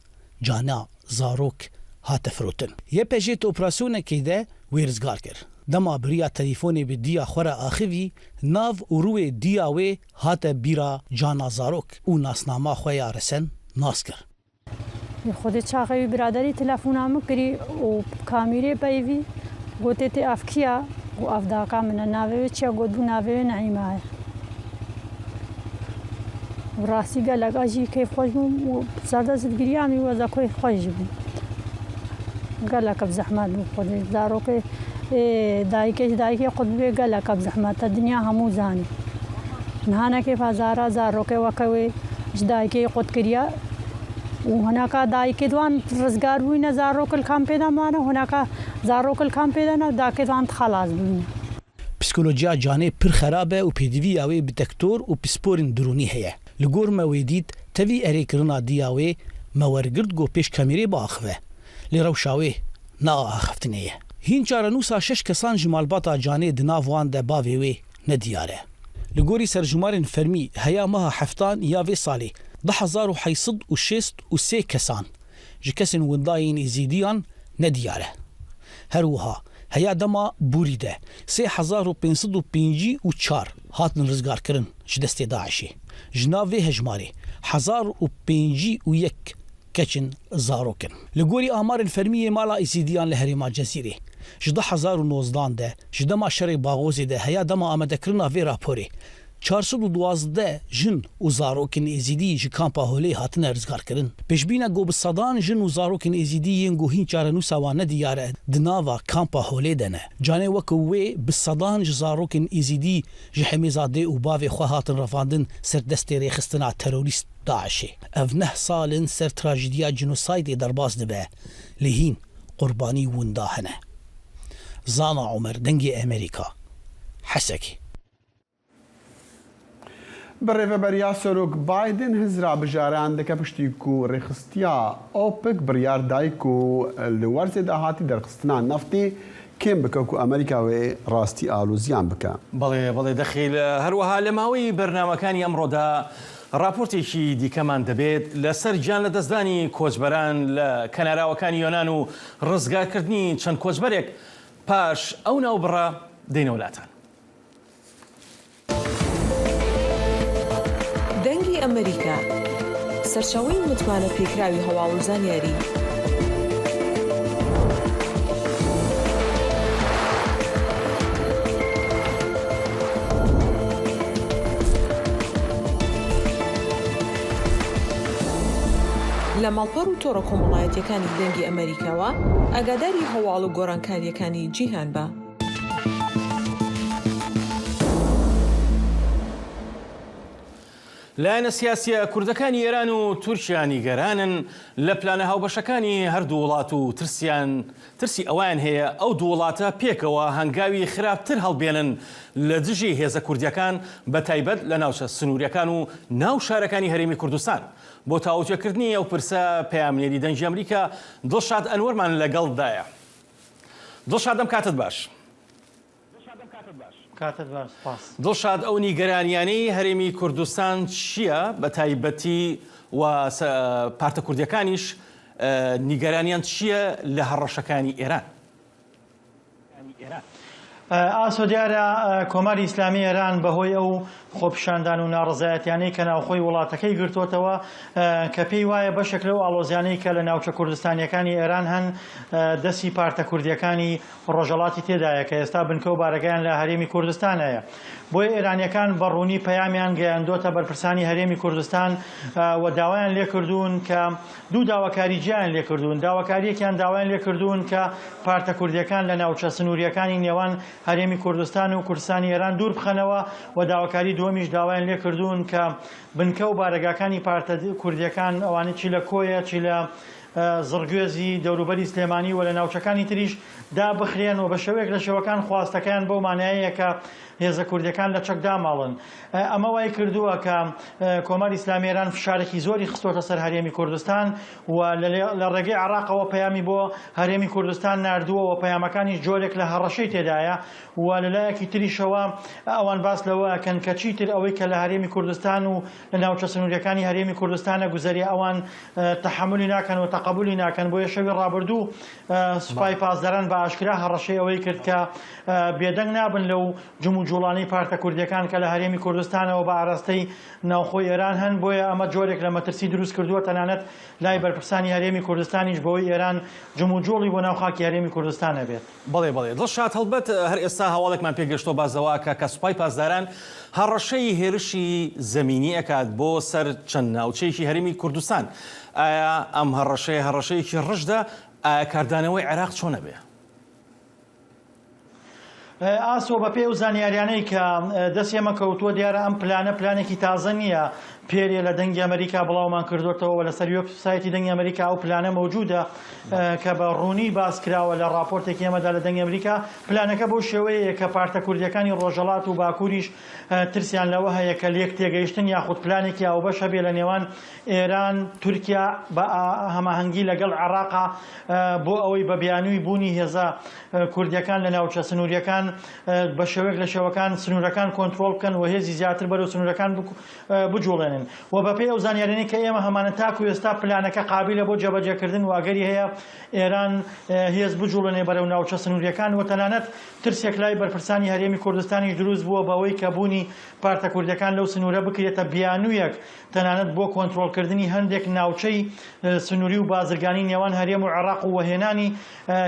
cana zarok hate firotin. Y P J di operasyonekê de wê rizgar kir. Dema bi riya telîfonê bi diya xwe re axivî, nav û rûyê diya wê hate bîra cana zarok û nasnama xwe ya resen nas kir. Xwedê çaxê wî biraderî telefona min kirî û kamîrê peyivî gotê, tê ev kiya? Û ev daka min e, navê wê çi ye? Gotbû, navê wê Neîma ye. Û rastî gelek ez jî keyfxweş bûm û serdest digiriyam, wî weza ku xweş jî bûm. Gelek bi zehmet bû xwedê. Zarokê, ê, dayikê ji dayikê qut bibê gelek bi zehmet e, dinya hemû zanî. Niha nekê pazara zarokê weke wê ji dayikê qut kiriye û hineka dayikê di wan rizgar bûyne, zarok li kampê de mane, hineka zarok li kampê de ne, dayikê di wan xelas bûyne. Psîkolojiya Canê pir xerab e û pêdiviya wê bi dektor û pisporên dirûnî heye. Li gor me wê dît, tevî erêkirina diya wê me wergirt ku pêş kamîrê biaxive. Lê rewşa wê ne a axiftinê ye. Hîn çarenûsa şeş kesan ji malbata Canê di nav wan de bavê wê nediyar e. Li gorî serjimarên fermî, heya meha heftan ya vê salê du hezar û heyt sed û şêst û sê kesan ji kesên winda yên Êzîdiyan nediyar e. Her wiha, heya dema borî de sê hezar û pênc sed û pêncî û çar hatin rizgarkirin ji destê DAIŞê. Ji nav vê hejmarê hezar û pêncî û yek keç in, zarok in. Li gorî amarên fermî yê mala Êzîdiyan li herêma Cezîrê, ji du hezar û nozdan de, ji dema şerê Baxozê de heya dema amadekirina vê raporê, çar sed û duwazdeh jin û zarokên Êzîdî ji kampa Holê hatine rizgarkirin. Pêşbîn e ku bi sedan jin û zarokên Êzîdî yên ku hîn çarenûsa wan nediyar e, di nava kampa Holê de ne. Canê weke wê bi sedan ji zarokên Êzîdî ji hemêza dê û bavê xwe hatin revandin ser destê rêxistina terorîst DAIŞê. Ev neh sal in ser trajediya cenosaydê derbas dibe, lê hîn qurbanî winda hene. Zana Omer, Dengê Emerîka, Hesekê. Bi rêveberiya Serok Biden hizra bijaran dike, piştî ku rêxistiya OPEC biryar dayî ku li werzê dahatî derxistina neftê kêm bike ku Amerîka wê rastî aloziyan bike. بەڵێ، بەڵێ، دەخیل. هەروەها لە ماوەی بەرنامەکانی ئەمڕۆدا راپۆرتێکی دیکەمان دەبێت لەسەر گیان لە دەستدانی کۆچبەران لە کەناراوەکانی یۆنان و ڕزگارکردنی چەند کۆچبەرێک. پاش ئەو ناوبڕە دێینەوە لاتان. دەنگی ئەمریکا، سەرچاوەی متمانە پێکراوی هەواڵ و زانیاری. لە ماڵپەڕ و تۆڕە کۆمەڵایەتیەکانی دەنگی ئەمریکاوە ئاگاداری هەواڵ و گۆڕانکاریەکانی جیهان بە. لایەنە سیاسیە کوردەکانی ئێران و تورکیا نیگەرانن لە پلانە هاوبەشەکانی هەردوو وڵات و ترسیان، ترسی ئەوەیان هەیە ئەو دوو وڵاتە پێکەوە هەنگاوی خراپتر هەڵبێنن لە دژی هێزە کوردیەکان، بە تایبەت لە ناوچە سنووریەکان و ناو شارەکانی هەرێمی کوردستان. بۆ تاوتوێکردنی ئەو پرسە، پەیامنێری دەنگی ئەمریکا دڵشاد ئەنوەرمان لەگەڵدایە. دڵشاد، دەم کاتت باش. کاتت باش، سپاس. دڵشاد، ئەو نیگەرانیانەی هەرێمی کوردستان چییە بە تایبەتی و سە-، پارتە کوردیەکانیش، ئە، نیگەرانیان چییە لە هەڕەشەکانی ئێران؟ ئاسۆ، دیارە، ئە، کۆماری ئیسلامی ئێران بەهۆی ئەو خۆپیشاندان و ناڕەزایەتیانەی کە ناوخۆی وڵاتەکەی گرتوتەوە، ئە، کە پێی وایە بەشێک لەو ئاڵۆزیانەی کە لە ناوچە کوردستانیەکانی ئێران هەن، ئە، دەستی پارتە کوردیەکانی ڕۆژهەڵاتی تێدایە کە ئێستا بنکە و بارەگایان لە هەرێمی کوردستان هەیە. بۆیە ئێرانیەکان بە ڕوونی پەیامیان گەیاندۆتە بەرپرسانی هەرێمی کوردستان، ئە، و داوایان لێکردوون کە دوو داواکاری جیایان لێکردوون. داواکاریەکیان داوایان لێکردوون کە پارتە کوردیەکان لە ناوچە سنووریەکانی نێوان هەرێمی کوردستان و کوردستانی ئێران دوور بخەنەوە، و داواکاری دووەمیش داوایان لێکردوون کە بنکە و بارەگاکانی پارتە کوردیەکان، ئەوانە چی لە کۆیە، چی لە زڕگوێزی دەوروبەری سلێمانی و لە ناوچەکانی تریش دابخرێن و بە شێوەیەک لە شێوەکان خواستەکەیان بەو مانایەیە کە هێزە کوردیەکان لە چەک داماڵن. ئەمە وای کردووە کە کۆماری ئیسلامی ئێران فشارێکی زۆری خستۆتە سەر هەرێمی کوردستان و لە لێ-، لە ڕێگەی عێراقەوە پەیامی بۆ هەرێمی کوردستان ناردووە و پەیامەکانیش جۆرێک لە هەڕەشەی تێدایە و لە لایەکی تریشەوە ئەوان باس لەوە ئەکەن کە چیتر ئەوەی کە لە هەرێمی کوردستان و لە ناوچە سنووریەکانی هەرێمی کوردستانە گوزەری ئەوان تەحەمولی ناکەن و تەقەبولی ناکەن. بۆیە شەوی ڕابردوو سوپای پاسداران بە ئاشکرا هەڕەشەی ئەوەی کرد کە بێدەنگ نابن لەو جم و جوڵانەی پارتە کوردیەکان کە لە هەرێمی کوردستانەوە بە ئاراستەی ناوخۆی ئێران هەن. بۆیە ئەمە جۆرێک لە مەترسی دروست کردووە، تەنانەت لای بەرپرسانی هەرێمی کوردستانیش بەوەی ئێران جم و جوڵی بۆ ناو خاکی هەرێمی کوردستان هەبێت. بەڵێ، بەڵێ. دڵشاد، هەڵبەت هەر ئێستا هەواڵێکمان پێگەشتۆ بازەوە کە، کە سوپای پاسداران هەڕەشەی هێرشی زەمینی ئەکات بۆ سەر چەند ناوچەیەکی هەرێمی کوردستان. ئایا ئەم هەڕەشەیە هەڕەشەیەکی ڕژدە؟ ئایا کاردانەوەی عێراق چۆنە بێ؟ ئاسۆ، بە پێی ئەو زانیاریانەی کە دەست ئێمە کەوتووە، دیارە ئەم پلانە پلانێکی تازە نییە. پێرێ لە دەنگی ئەمریکا بڵاومان کردوێتەوە و لەسەر وێب سایتی دەنگی ئەمریکا ئەو پلانە مەوجودە کە بە ڕوونی باس کراوە لە راپۆرتێکی ئێمەدا لە دەنگی ئەمریکا. پلانەکە بۆ شێوەیە کە پارتە کوردیەکانی ڕۆژهەڵات و باکووریش ترسیان لەوە هەیە کە لێک تێگەیشتن یاخود پلانێکی ئاوبەش هەبێ لە نێوان ئێران، تورکیا بە هەماهەنگی لەگەڵ عێراقا بۆ ئەوەی بە بیانووی بوونی هێزە کوردیەکان لە ناوچە سنووریەکان بە شێوەیەک لە شێوەکان سنوورەکان کۆنترۆل بکەن و هێزی زیاتر بەرەو سنوورەکان بک-، بجوڵێنن. و بە پێی ئەو زانیارانەی کە ئێمە هەمانە، تاکو ئێستا پلانەکە قابلە بۆ جێبەجێکردن و ئەگەری هەیە ئێران هێز بجوڵێنێ بەرەو ناوچە سنووریەکان و تەنانەت ترسێک لای بەرپرسانی هەرێمی کوردستانیش دروست بووە بەوەی کە بوونی پارتە کوردیەکان لەو سنوورە بکرێتە بیانوویەک تەنانەت بۆ کۆنترۆلکردنی هەندێک ناوچەی سنووری و بازرگانی نێوان هەرێم و عێراق و وەهێنانی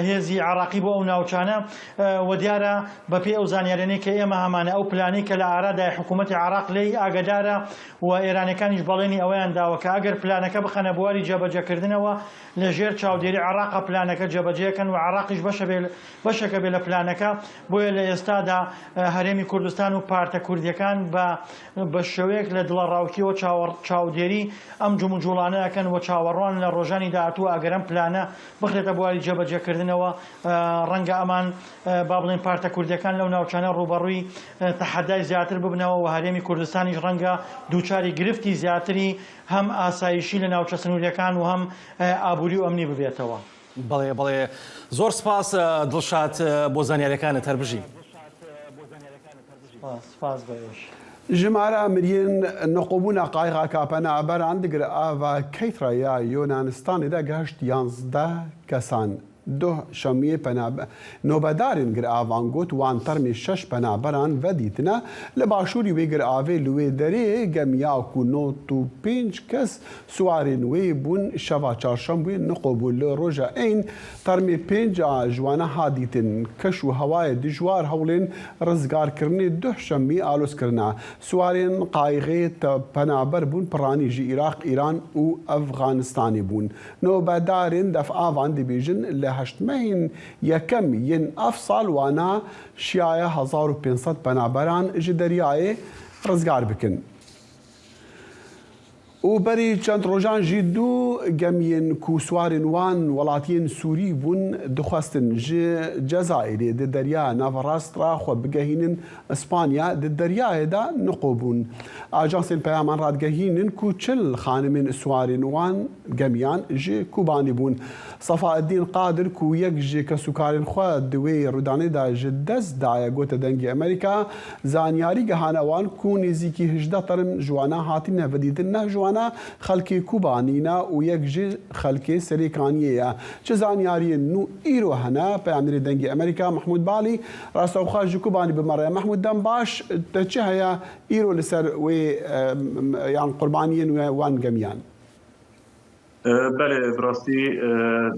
هێزی عێراقی بۆ ئەو ناوچانە. و دیارە بە پێی ئەو زانیارانەی کە ئێمە هەمانە، ئەو پلانەی کە لە ئارادای حکوومەتی عێراق لێی ئاگادارە و ئێرانەکانیش بەڵێنی ئەوەیان داوە کە ئەگەر پلانەکە بخەنە بواری جێبەجێکردنەوە، لە ژێر چاودێری عێراقە پلانەکە جێبەجێکەن و عێراقیش بەشە بێ-، بەشەکە بێ لە پلانەکە. بۆیە لە ئێستادا هەرێمی کوردستان و پارتە کوردیەکان بە بە شێوەیەک لە دڵەڕاوکیەوە چاوەڕ-، چاودێری ئەم جم و جوڵانە ئەکەن و چاوەڕوان لە ڕۆژانی داهاتوو ئەگەرم پلانە بخرێتە بواری جێبەجێکردنەوە. ڕەنگە ئەمان، با بڵێن، پارتە کوردیەکان لەو ناوچانە ڕوبەڕووی تەحەدای زیاتر ببنەوە و هەرێمی کوردستانیش ڕەنگە دووچاری گرفتی زیاتری هەم ئاسایشی لە ناوچە سنووریەکان و هەم ئابووری و ئەمنی ببێتەوە. بەڵێ، بەڵێ. زۆر سپاس، دڵشاد، بۆ زانیاریەکانت. هەر بژی. سپاس، سپاس بەش. ژمارە ئەمریین نقوبوونە قایغا کاپەنە ئەبەران دگر ئاوا کەیتڕە یا یۆنانستانی دە گەشت یانزدە کەسان. دوه شەمیە پەنابە-، نۆبەدارین گر ئاوان گوت وان تەرمی شەش پەنابەران ڤەدیتنە لە باشووری وێ گر ئاوێ لوێ دەرێ گەمیا کو نۆت و پێنج کەس سوارên wê bûn. Şeva çarşembê niqo bû. Li roja ên termê pênc a ji wana ha dîtin. Keş û hewayê dijwar hewlên rizgarkirinê duh şemî aloz kirine. Siwarên qayixê te-, penaber bûn, piranî ji Iraq, Îran û Efxanistanê bûn. Nobedarên defavan dibêjin, li heşt mehên yekem yên ev sal wana şiyaye hezar û pênc sed penaberan ji deryayê rizgar bikin. Û berî çend rojan jî du gemiyên ku siwarên wan welatiyên Sûrî bûn, dixwestin ji Cezayirê di derya naverast re xwe bigehînin Îspanya, di deryayê de niqo bûn. Ajansên peyaman radigehînin ku çil xanimên siwarên wan gemiyan ji Kobanî bûn. Sefaeddîn Qadir ku yek ji kesûkarên xwe di wê rûdanê de ji dest daye, gote Dengê Amerîka, zanyarî gihane wan ku nêzîkî hejdeh term ji wana hatine vedîtin, neh ji wana xelkê Kobanî ne û yek ji xelkê Serêkaniyê ye. Çi zanyariyên nû îro hene? Peyamnêrê Dengê Amerîka Mehmûd Balî rastewxwe ji Kobanî bi me re ye. Mehmûd, dem baş, te çi heye îro li ser wê, em, yan qurbaniyên wê, wan gemiyan? E, belê, bi rastî, e,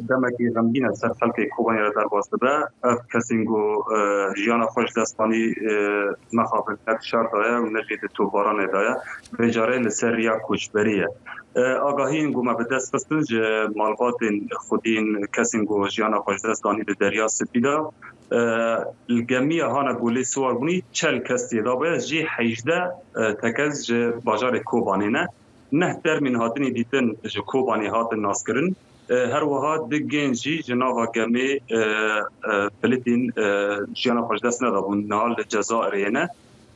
demekî xemgîn e ser xelkê Kobanî re derbas dibe. Ev kesên ku, e, jiyana xwe ji dest danî, e, mexabin ne di şer de ye û ne jî di topbaranê de ye. Vê carê li ser riya koçberî ye. E, agahiyên ku me bi dest xistin ji malbatên xwediyên kesên ku jiyana xwe ji dest danî di Derya Spî de, e, li gemiya hane ku lê siwar bûnî çel kes tê de bûye, jî hejdeh, e, tekez ji bajarê Kobanê ne. Neh termên hatinî dîtin ji Kobanê hatin naskirin. E, her wiha du genc jî ji nava gemê, e, e, filitîn, e, jiyana xwe ji dest nedabûn. Niha li Cezayirê ne.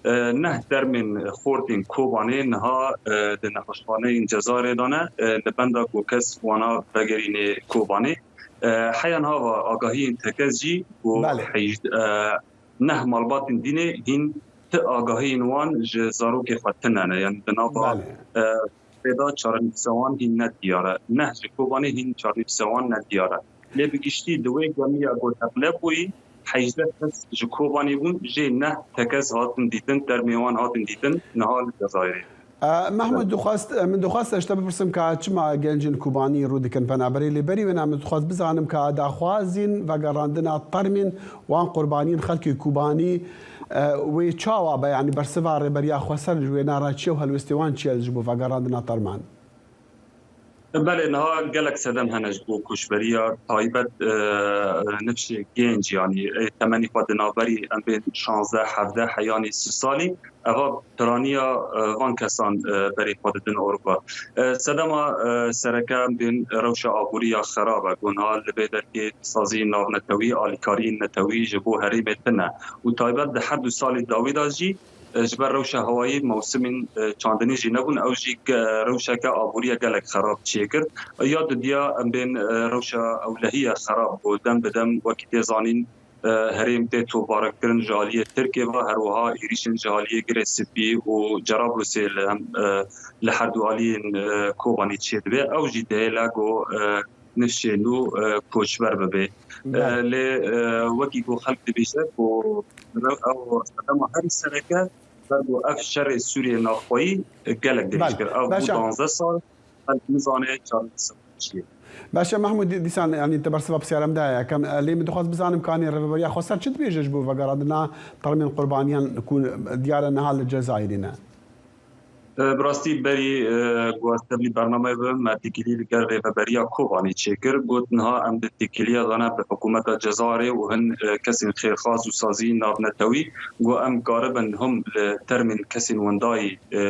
E, neh termên xortên Kobanê niha, e, di nexweşxaneyên Cezayirê de ne, e, li benda ku kes wana vegerînê Kobanê. E, heya niha va agahiyên tekez jî ku Belê. heyj-, e, neh malbatên dînê hîn ti agahiyên wan ji zarokê xwe tune ne. Yani di nava, Belê. e, pêda çarenivîsa wan hîn ne diyar e. Neh ji Kobanê hîn çarenivîsa wan ne diyar e. Lê bi giştî di wê gemiya ku teqle bûyî, hejdeh kes ji Kobanê bûn, jê neh tekez hatin dîtin, termê wan hatin dîtin, niha li Cezayirê. E, Mehmûd, dixwest, e, min dixwest ez ji te bipirsim ka çima gencên Kobanî rû dikin penaberê, lê berî wêna min dixwest bizanim ka daxwazên vegerandina termên wan qurbaniyên xelkê Kobanî, e, wê çawa be, yanî bersiva Rêberiya Xweser ji wêna re çi ye û helwestê wan çi ye ji bo vegerandina terman? Belê, niha gelek sedem hene ji bo koçberiya taybet, e, nifşê genc, yanî, e, temenî xwe di navberî em bên şazdeh, hevdeh heyanî sî salî. Eva piraniya, e, van kesan, e, berê xwe didin Ewropa. E, sedema, e, sereke em bên rewşa aborî ya xerab e, ku niha li vê derkê saziyên navnetewî, alîkariyên netewî ji bo herêmê tune. Û taybet di her du salî dawî de jî, e, ji ber rewşa hewayî mewsimên, e, çandinî jî nebûn. Ew jî ge-, rewşeke aboriya gelek xerab çêkir. Ya dudiya em bên, e, rewşa ewlehiya xerab bû. Dem bi dem wekî tê zanîn, e, herêm tê toparkirin ji aliyê Tirkê ve, her wiha êrîşên ji aliyê Girê Spî û Cerablusê li hem, e, li her du aliyên, e, Kobanî çêdibe. Ew jî dihêle ku, e, nifşê nû, e, koçber bibe. E, Belê. lê, e, wekî ku xelk dibêje ku ew sedema herî sereke ber ku ev şerê Sûriyê navxweyî, e, gelek dirêj Belê. kir. Ev bû Baş e. danzdeh sal, xelk nizane çareseriya çi ye. Baş e Mehmûd, dî-, dîsan, yanî te bersiva pisyara min daye yekem. E, lê min dixwest bizanim kanê Rêveberiya Xweser çi dibêje ji bo vegerandina termên qurbaniyan ku diyar e niha li Cezayirê ne? E, bi rastî berî, e, ku ez tevlî bernameyê bibim, me têkilî li gel Rêveberiya Kobanê çêkir. Got, niha em di têkiliya de ne bi hikûmeta Cezayirê û hin, e, kesên xêrxwaz û saziyên navnetewî, ku em karibin him li termên kesên windayî, e,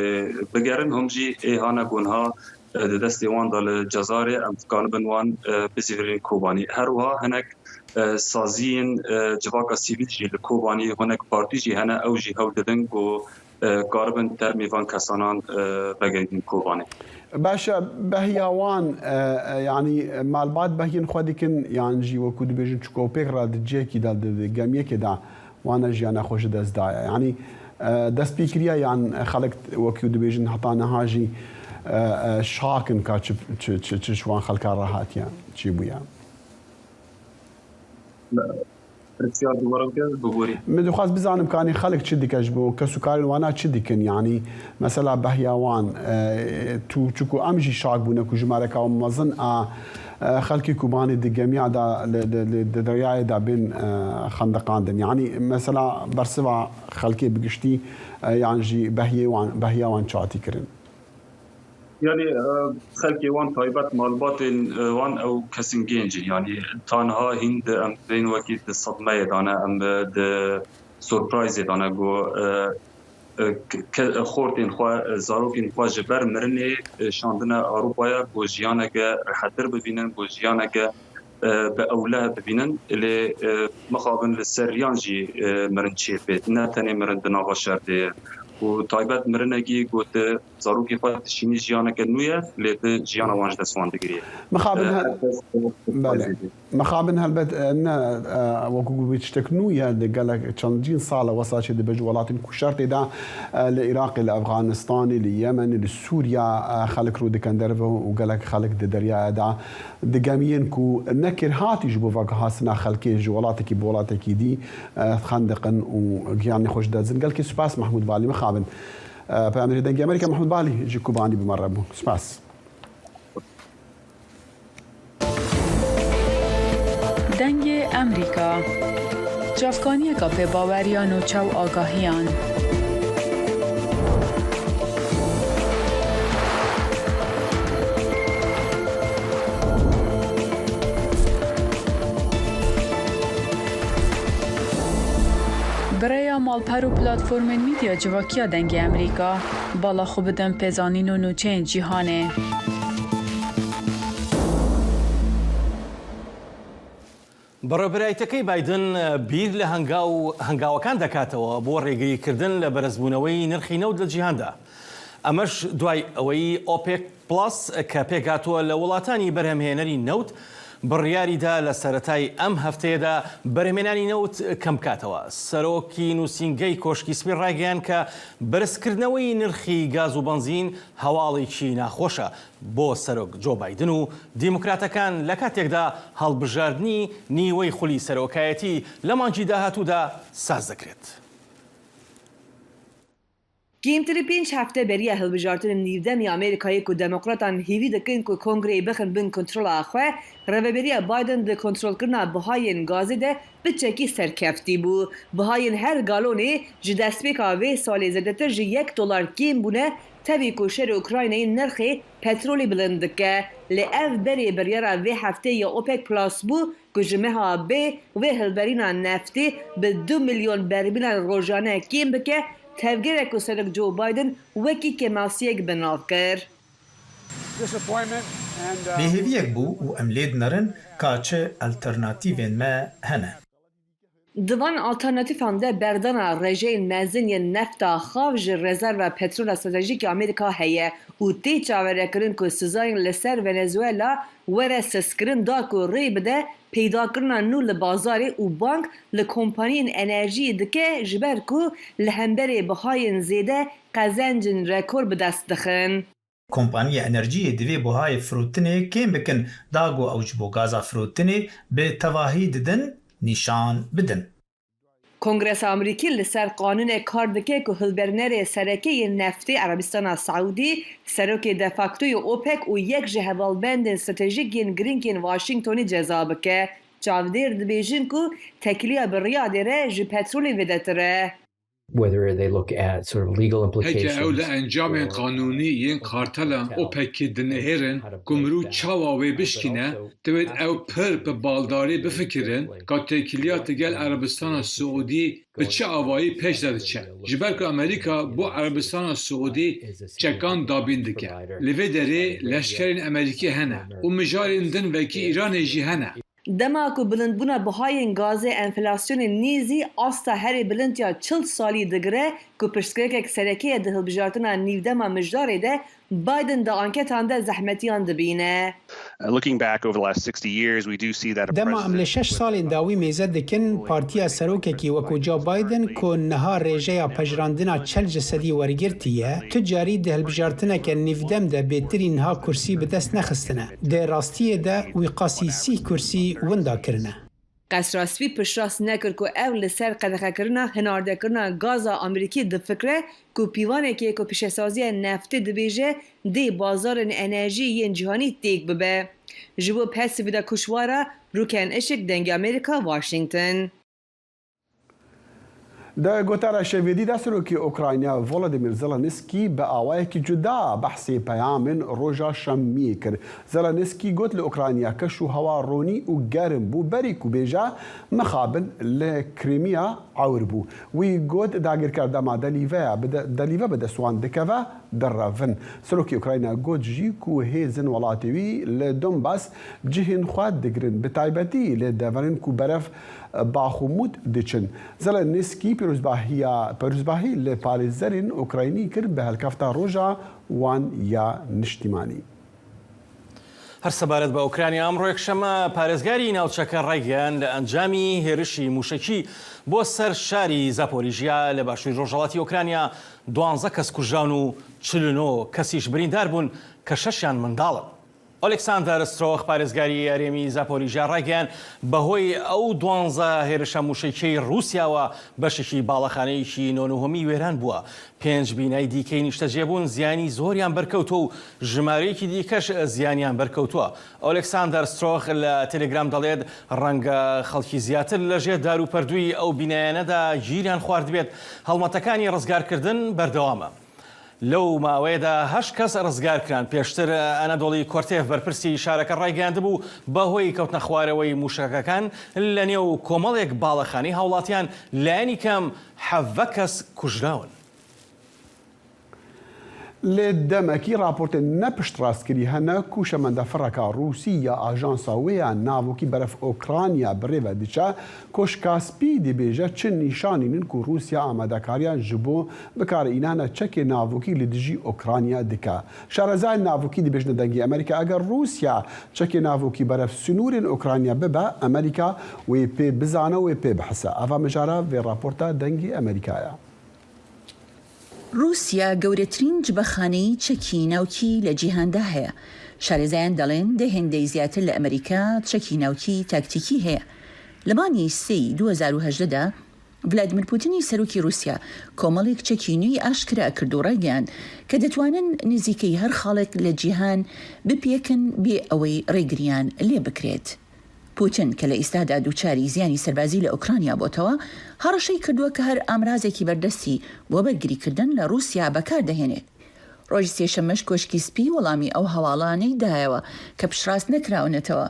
bigerin, him jî ê hane ku niha, e, di destê wan de li Cezayirê, em dikaribin wan, e, bizîvirîn Kobanî. Her wiha hinek, e, saziyên, e, civaka sivîl jî li Kobanî, hinek partî jî hene, ew jî hewl didin ku, e, karibin termê van kesanan, e, vegerînin Kobanê. Baş e, behiya wan, e, e, yanî malbat behiyên xwe dikin, yan jî wekû dibêjin çikopêk re di cihekî de, di, di gemiyekê de wana jiyana xwe ji dest daye. Yanî, e, destpêkiriya yan xelk wekû dibêjin heta niha jî, e, e, şak in ka çi, çi, çi, çi ji wan xelkan re hatiye, çi bûye. Pirsiyar dubare bike, biborî. Min dixwest bizanim kanî xelk çi dike ji bo kesûkarên wana çi dikin, yanî mesela behiya wan, e, tu çiku em jî şak bûne ku jimareka mezin a, e, xelkê Kobanê di gemiya de li, li, li, di deryayê de bên, e, xendiqandin. Yanî mesela bersiva xelkê bi giştî, e, yan jî behiyê wan, behiya wan çi hatî kirin? Yanî, e, xelkê wan taybet malbatên, e, wan ew kesên gênc in. Yanî ta niha hîn di em bên wekî di sedmeyê de ne, em, e, di surprise de ne ku, e, e, ke-, ke-, xortên xwe, e, zarokên xwe ji ber mirinê, e, şandine Ewropaya ku jiyaneke rehetir bibînin, ku jiyaneke, e, bi ewleh bibînin. Lê, e, mixabin li ser riyan jî, e, mirin çêbêt. Ne tenê mirin di nava şer de ye. Û taybet mirinekî ku tu zarokê xwe dişînî jiyaneke nû ye, lê tu jiyana wan ji dest wan digirî. Mixabin E, hel-, her kes, e, Belê. xwezê. Mixabin helbet, e, ne, e, wekû ku bê tiştek nû ye, di gelek çendîn sal e wesa çêdibe ji welatên ku şer tê de, e, li Iraqê, li Efxanistanê, li Yemenê, li Sûriya, e, xelk rû dikin derve û gelek xelk di deryaya de di gemiyên ku ne kêrhatî ji bo veguhastina xelkê ji welatekî bi welatekî dî, e, xendiqin û giyanê xwe ji dest didin. Gelkî spas Mehmûd Balî, mixabin. E, peyamêrê Dengê Amerîka Mehmûd Balî ji Kobanî bi me re bû. Spas. Dengê Amerîka. Çavkaniyeka pê baweriya nûçe û agahiyan. Bi rêya malper û platformên medya civakiya Dengê Amerîka, bala xwe bidin pêzanîn û nûçeyên cîhanê. بەڕێوەبەرایەتەکەی بایدن بیر لە هەنگاو-، هەنگاوەکان دەکاتەوە بۆ ڕێگریکردن لە بەرزبوونەوەی نرخی نەوت لە جیهاندا. ئەمەش دوای ئەوەی ئۆپێک پڵەس کە پێکهاتووە لە وڵاتانی بەرهەمهێنەری نەوت، بڕیاریدا لە سەرەتای ئەم هەفتەیەدا بەرهەمێنانی نەوت کەم بکاتەوە. سەرۆکی نووسینگەی کۆشکی سپی ڕایگەیاند کە بەرزکردنەوەی نرخی گاز و بەنزین هەواڵێکی ناخۆشە بۆ سەرۆک جۆ بایدن و دیموکراتەکان، لە کاتێکدا هەڵبژاردنی نیوەی خولی سەرۆکایەتی لە مانگی داهاتوودا ساز دەکرێت. کەمتر لە پێنج هەفتە بەریە هەڵبژاردنی نێودەمی ئەمریکایە و دموکراتان هیوی دەکەن کە کۆنگرەی بخن بن کۆنترۆلا خۆ. ڕێوەبەریە بایدن لە کۆنترۆلکردنا بەهایێن گازێ دە بچەکی سەرکەفتی بوو. بەهایێن هەر گالۆنێ ژە دەستپێکا وێ ساڵێ زێدەتر ژە یەک دۆلار کێم بوونە، تەوی کە شەر ئوکراینای نرخێ پەترۆلی بلند دکە. لە ئەڤ بەرێ بڕیارا وێ هەفتەیە ئۆپێک پلاس بوو کە ژە مەها بێ وێ هەڵبەرینا نەفتێ بە دو ملیۆن بەرمیلان ڕۆژانە کێم بکە، تەڤگەرێ کە سەرۆک جۆ بایدن وەکی کەماسیەک بناو کر. Disappointment and, uh, Bêhêviyek bû û em lê dinêrin ka çi alternatîvên me hene. Di van alternatîfan de berdana rejeyên mezin yên nefta xav ji rezerva petrola stratejîk ya Amerîka heye û tê çaverêkirin ku sizayên li ser Venezuela were sezkirin da ku rê bide peydakirina nû li bazarê û bang li kompaniyên enerjiyê dike, ji ber ku li hemberê bihayên zêde qezencên rekor bi dest dixin. Kompaniya enerjiyê divê buhayê firotinê kêm bikin, da ku ew ji bo gaza firotinê bi tevahî didin, nîşan bidin. Kongresa Amerîkî li ser qanûnek kar dike ku hilbernerê sereke yên neftê Erebistana Seûdî, serokê de facto yê OPEC û yek ji hevalbendên stratejîk yên girîng yên Washingtonê ceza bike. Çavdêr dibêjin ku tekiliya bi Riyadê re ji petrolê zêdetir e. Whether they look at sort of legal implications. Heke ew li encamên qanûnî yên kartelan OPECê dinihêrin ku mirov çawa wê bişkîne, divêt ew pir bi baldarî bifikirin ka têkiliya digel Erebistana Siûdî bi çi avayî pêş de diçe. Ji ber ku Amerîka bo Erebistana Siûdî çekan dabîn dike. Li vê derê leşkerên Amerîkî hene û mijarên din wekî Îranê jî hene. Dema ku bilindbûna buhayên gazê enflasyonê nêzî asta herê bilind ya çil salî digire, ku piştgirêkek sereke ye di hilbijartina nîvdema mijdarê de, Biden di anketan de zehmetiyan dibîne. Uh, looking back over the last sixty years, we do see that a Dema em li president şeş salên dawî mêze dikin, partiya serokekî wekû Joe Biden ku niha rêjeya pejirandina çel ji sedî wergirtiye, tu carî di hilbijartineke nîvdem de bêtirî niha kursî bi dest nexistine. Di rastiyê de wî qasî sî kursî winda kirine. Qesra Spî piştrast nekir ku ew li ser qedexekirina hinardekirina gaza Amerîkî difikire ku pîvanekê ku pîşesaziya neftê dibêje dê bazarên enerjî yên cîhanî têk bibe. Ji bo Pesîfî de kuşwara Rûken Işik, Dengê Amerîka, Washington. Di gotara şevê dî de Serokê Ukrayna Volodymyr Zelensky bi awayekî cuda behsê peyamên roja şemiyê kir. Zelensky got, li Ukrayna keş û hewa ronî û germ bû, berî ku bêje mixabin li Krîmiya ewr bû. Wî got, dagirker dema delîveya bi de-, delîve bi dest wan dikeve, direvin. Serokê Ukrayna got jî ku hêzên welatê wî li Donbas cihên xwe digirin, bi taybetî li deverên ku berev Baxmût diçin. Zelensky pîrozbahiya, pîrozbahî li parêzerên Ukraynî kir bi helkefta roja wan ya niştîmanî. هەر سەبارەت بە ئۆکرانیا، ئەمڕۆ یەکشەممە پارێزگاری ناوچەکە ڕایگەیاند لە ئەنجامی هێرشی موشەکی بۆ سەر شاری زاپۆریژیا لە باشووری ڕۆژهەڵاتی ئۆکرانیا، دوانزە کەس کوژراون و چل و نۆ کەسیش بریندار بوون کە شەشیان منداڵن. ئۆلکساندەر سترۆخ، پارێزگاری هەرێمی زاپۆریژیا، ڕایگەیاند بەهۆی ئەو دوانزە هێرشە موشەکیەی ڕووسیاوە بەشێکی باڵەخانەیەکی نۆنهۆمی وێران بووە. پێنج بینای دیکەی نیشتەجێبوون زیانی زۆریان بەرکەوتووە و ژمارەیەکی دیکەش زیانیان بەرکەوتووە. ئۆلکساندەر سترۆخ لە تێلێگرام دەڵێت ڕەنگە خەڵکی زیاتر لە ژێر دار و پەردووی ئەو بینایانەدا گیریان خواردبێت. هەڵمەتەکانی ڕزگارکردن بەردەوامە. لەو ماوەیەدا هەشت کەس ڕزگار کران. پێشتر ئەنەدۆڵی کۆرتێف، بەرپرسی شارەکە، ڕایگەیاندبوو بەهۆی کەوتنە خوارەوەی موشەکەکان لە نێو کۆمەڵێک باڵەخانەی هاوڵاتیان لایەنی کەم حەڤە کەس کوژراون. Lê demekî raportên ne piştrastkirî hene ku şemendefireka Rûsî ya ajansa wê ya navokî beref Ukrayna bi rê ve diçe. Koşka Spî dibêje çi nîşan nînin ku Rûsya amadekariyan ji bo bikarînana çekê navokî li dijî Ukrayna dike. Şarezayên navokî dibêjine Dengê Amerîka, eger Rûsya çekê navokî beref sinûrên Ukrayna bibe, Amerîka wê pê bizane, wê pê bihise. Eva mijara vê raporta Dengê Amerîka ye. رووسیا گەورەترین جبەخانەی چەکی ناوکی لە جیهاندا هەیە. شارەزایان دەڵێن دە هێندەی زیاتر لە ئەمریکا چەکی ناوکی تاکتیکی هەیە. لە مانگی سێی دوو هەزار و هەژدە دا ڤلادیمیر پوتینی سەرۆکی رووسیا کۆمەڵێک چەکی نوێی ئاشکرا کرد و ڕایگەیاند کە دەتوانن نزیکەی هەر خاڵێک لە جیهان بپێکن بێ ئەوەی ڕێگریان لێ بکرێت. پوتن کە لە ئیستادا دووچاری زیانی سەربازی لە ئۆکرانیا بۆتەوە، هەڕەشەی کردووە کە هەر ئامرازێکی بەردەستی بۆ بەرگریکردن لە رووسیا بەکاردەهێنێت. ڕۆژی سێشەممەش کۆشکی سپی وەڵامی ئەو هەواڵانەی دایەوە کە پشتڕاست نەکراونەتەوە.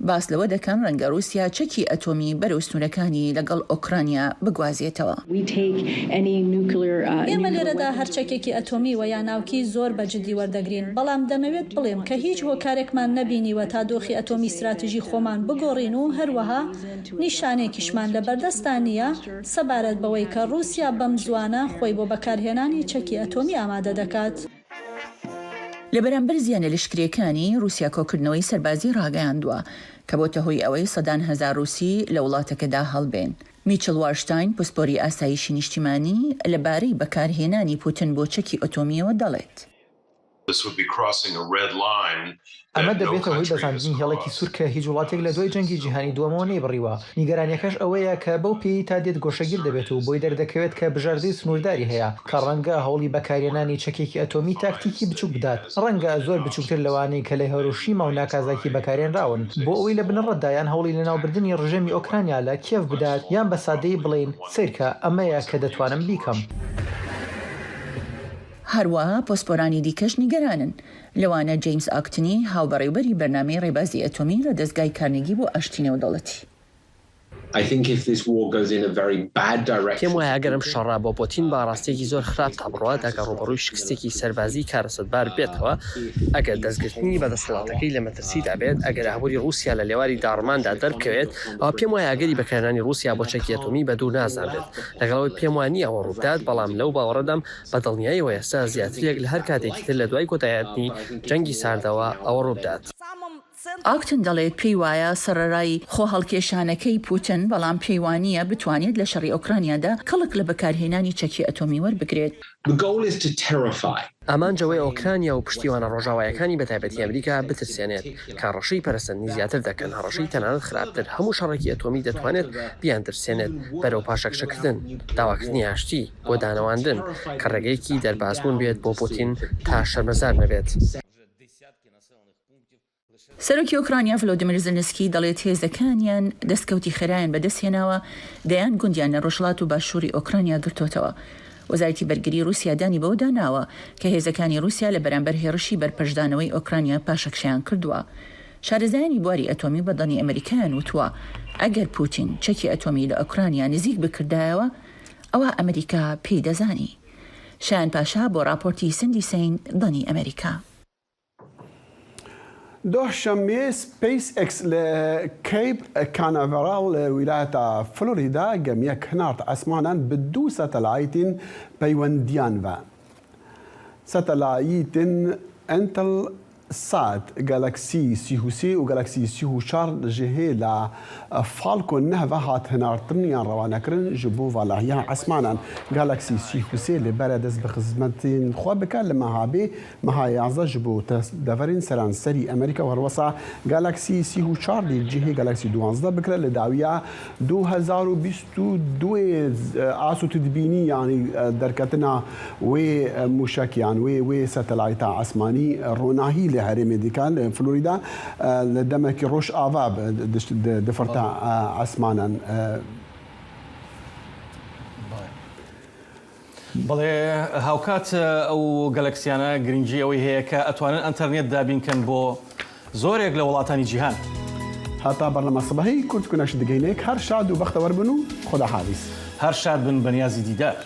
باس لەوە دەکەن ڕەنگە رووسیا چەکی ئەتۆمی بەرەو سنوورەکانی لەگەڵ ئۆکرانیا بگوازێتەوە. We take any nuclear, uh, ئێمە لێرەدا هەر چەکێکی ئەتۆمی و یا ناوکی زۆر بە جدی وەردەگرین، بەڵام دەمەوێت بڵێم کە هیچ هۆکارێکمان نەبینیوە تا دۆخی ئەتۆمی استراتیژی خۆمان بگۆڕین و هەروەها نیشانەیەکیشمان لە بەردەستدا نییە سەبارەت بەوەی کە رووسیا بەم زوانە خۆی بۆ بەکارهێنانی چەکی ئەتۆمی ئامادە دەکات. لە بەرامبەر زیانە لشکرێکانی، رووسیا کۆکردنەوەی سەربازی ڕاگەیاندووە کە بۆتە هۆی ئەوەی سەدان هەزار رووسی لە وڵاتەکەدا هەڵبێن. میچل وارشتاین، پسپۆری ئاسایشی نیشتیمانی، لە بارەی بەکارهێنانی پوتن بۆ چەکی ئۆتۆمیەوە دەڵێت. ئەمە دەبێتە هۆی بەزاندنی هێڵێکی سوور کە هیچ وڵاتێک لە دوای جەنگی جیهانی دووەمەوە نەیبڕیوە. نیگەرانیەکەش ئەوەیە کە بەو پێی تا دێت گۆشەگیر دەبێت و بۆی دەردەکەوێت کە بژاردەی سنوورداری هەیە، کە ڕەنگە هەوڵی بەکارهێنانی چەکێکی ئەتۆمی تاکتیکی بچووک بدات، ڕەنگە زۆر بچووکتر لەوانەی کە لە هێرۆشیما و ناکازاکی بەکارهێنراون، بۆ ئەوەی لە بنەڕەتدا یان هەوڵی لەناوبردنی ڕژێمی ئۆکرانیا لە کیێڤ بدات، یان بە سادەیی بڵێین، سەیرکە، ئەمەیە کە دەتوانم بیکەم. هەروەها پۆسپۆرانی دیکەش نیگەرانن، لەوانە جەیمس ئاکتنی، هاوبەڕێوبەری بەرنامەی ڕێبازی ئەتۆمی لە دەستگای کارنگی بۆ ئاشتی نێودەوڵەتی. پێم وایە ئەگەر ئەم شەڕە بۆ پۆتین بە ئاڕاستەیەکی زۆر خراپدا بڕوات، ئەگەر ڕووبەڕووی شکستێکی سەربازی کارەسەتبار بێتەوە، ئەگەر دەستگرتنی بە دەسەڵاتەکەی لە مەترسیدا بێت، ئەگەر ئابووری ڕووسیا لە لێواری داڕماندا دەربکەوێت، ئەوا پێم وایە ئەگەری بەکارهێنانی ڕووسیا بۆ چەکی ئەتۆمی بە دوور نازانرێت. لەگەڵ ئەوەی پێم وانییە ئەوە ڕووبدات، بەڵام لەو باوەڕەدام بە دڵنیاییەوە ئێستا زیاتر لەهەر کاتێکی تر لە دوای کۆتایهاتنی جەنگی ساردەوە ئەوە ڕووبدات. ئاکتن دەڵێت پێی وایە سەرەرای خۆهەڵکێشانەکەی پوتن، بەڵام پێی وانییە بتوانێت لە شەڕی ئۆکرانیادا کەڵک لە بەکارهێنانی چەکی ئەتۆمی وەربگرێت. ئامانج ئەوەیە ئۆکرانیا و پشتیوانە ڕۆژاوایەکانی بەتایبەتی ئەمریکا بترسێنێت کە هەڕەشەی پەرەسەندنی زیاتر دەکەن، هەڕەشەی تەنانەت خراپتر. هەموو شەڕێکی ئەتۆمی دەتوانێت بیاندرسێنێت بەرەو پاشەکشەکردن، داواکردنی ئاشتی بۆ دانەواندن کە ڕێگەیەکی دەربازبوون بێت بۆ پوتین تا شەرمەزار نەبێت. سەرۆکی ئۆکرانیا ڤلۆدیمیر زلنسکی دەڵێت هێزەکانیان دەستکەوتی خێرایان بەدەستهێناوە، دەیان گوندیان لە ڕۆژهەڵات و باشووری ئۆکرانیا گرتوتەوە. وەزارەتی بەرگری رووسیا دانی بەوە داناوە کە هێزەکانی رووسیا لە بەرامبەر هێڕشی بەرپەشدانەوەی ئۆکرانیا پاشەکشەیان کردووە. شارەزایانی بواری ئەتۆمی بە دەنی ئەمریکایان وتووە ئەگەر پوتین چەکی ئەتۆمی لە ئۆکرانیا نزیک بکردایەوە، ئەوا ئەمریکا پێی دەزانی. شایان پاشا بۆ راپۆرتی سندی سین، دەنی ئەمریکا. دوهشەممێ SpaceX li Cape Canaveral li wîlayeta Florida gemiyek hinart esmanan bi du satelayîtên peywendiyên ve. Satelayîtên Intelsat Galaxy sî û sê û Galaxy sî û çar ji hêla Falcon neh ve hat hinartin yan rewanekirin ji bo valahiya esmanan. Galaxy sî û sê li ber e dest bi xizmetên xwe bike li meha bê, meha yazdeh ji bo deverên seranserî Amerîka û herwesa Galaxy sî û çar dê cihê Galaxy duwazdeh bikire li dawiya du hezar û bîst û du, e, aso tu dibînî, yanî, e, derketina wê, e, mûşek yan wê, wê satelayta esmanî, e, ronahî li herêmê dike, li Florida, e, li demekî rojava bi, di, di, difirta, e, esmanan, e. بەڵێ، هاوکات ئەو گەلەکسیانە گرنگی ئەوەی هەیە کە ئەتوانن ئەنتەرنێت دابین کەن بۆ زۆرێک لە وڵاتانی جیهان. هەتا بەرنامە سبەهی کورد کونەش دگەینێک هەر شاد و بەختەوەر بن و خدا حافظ. هەر شاد بن، بە نیازی دیدار.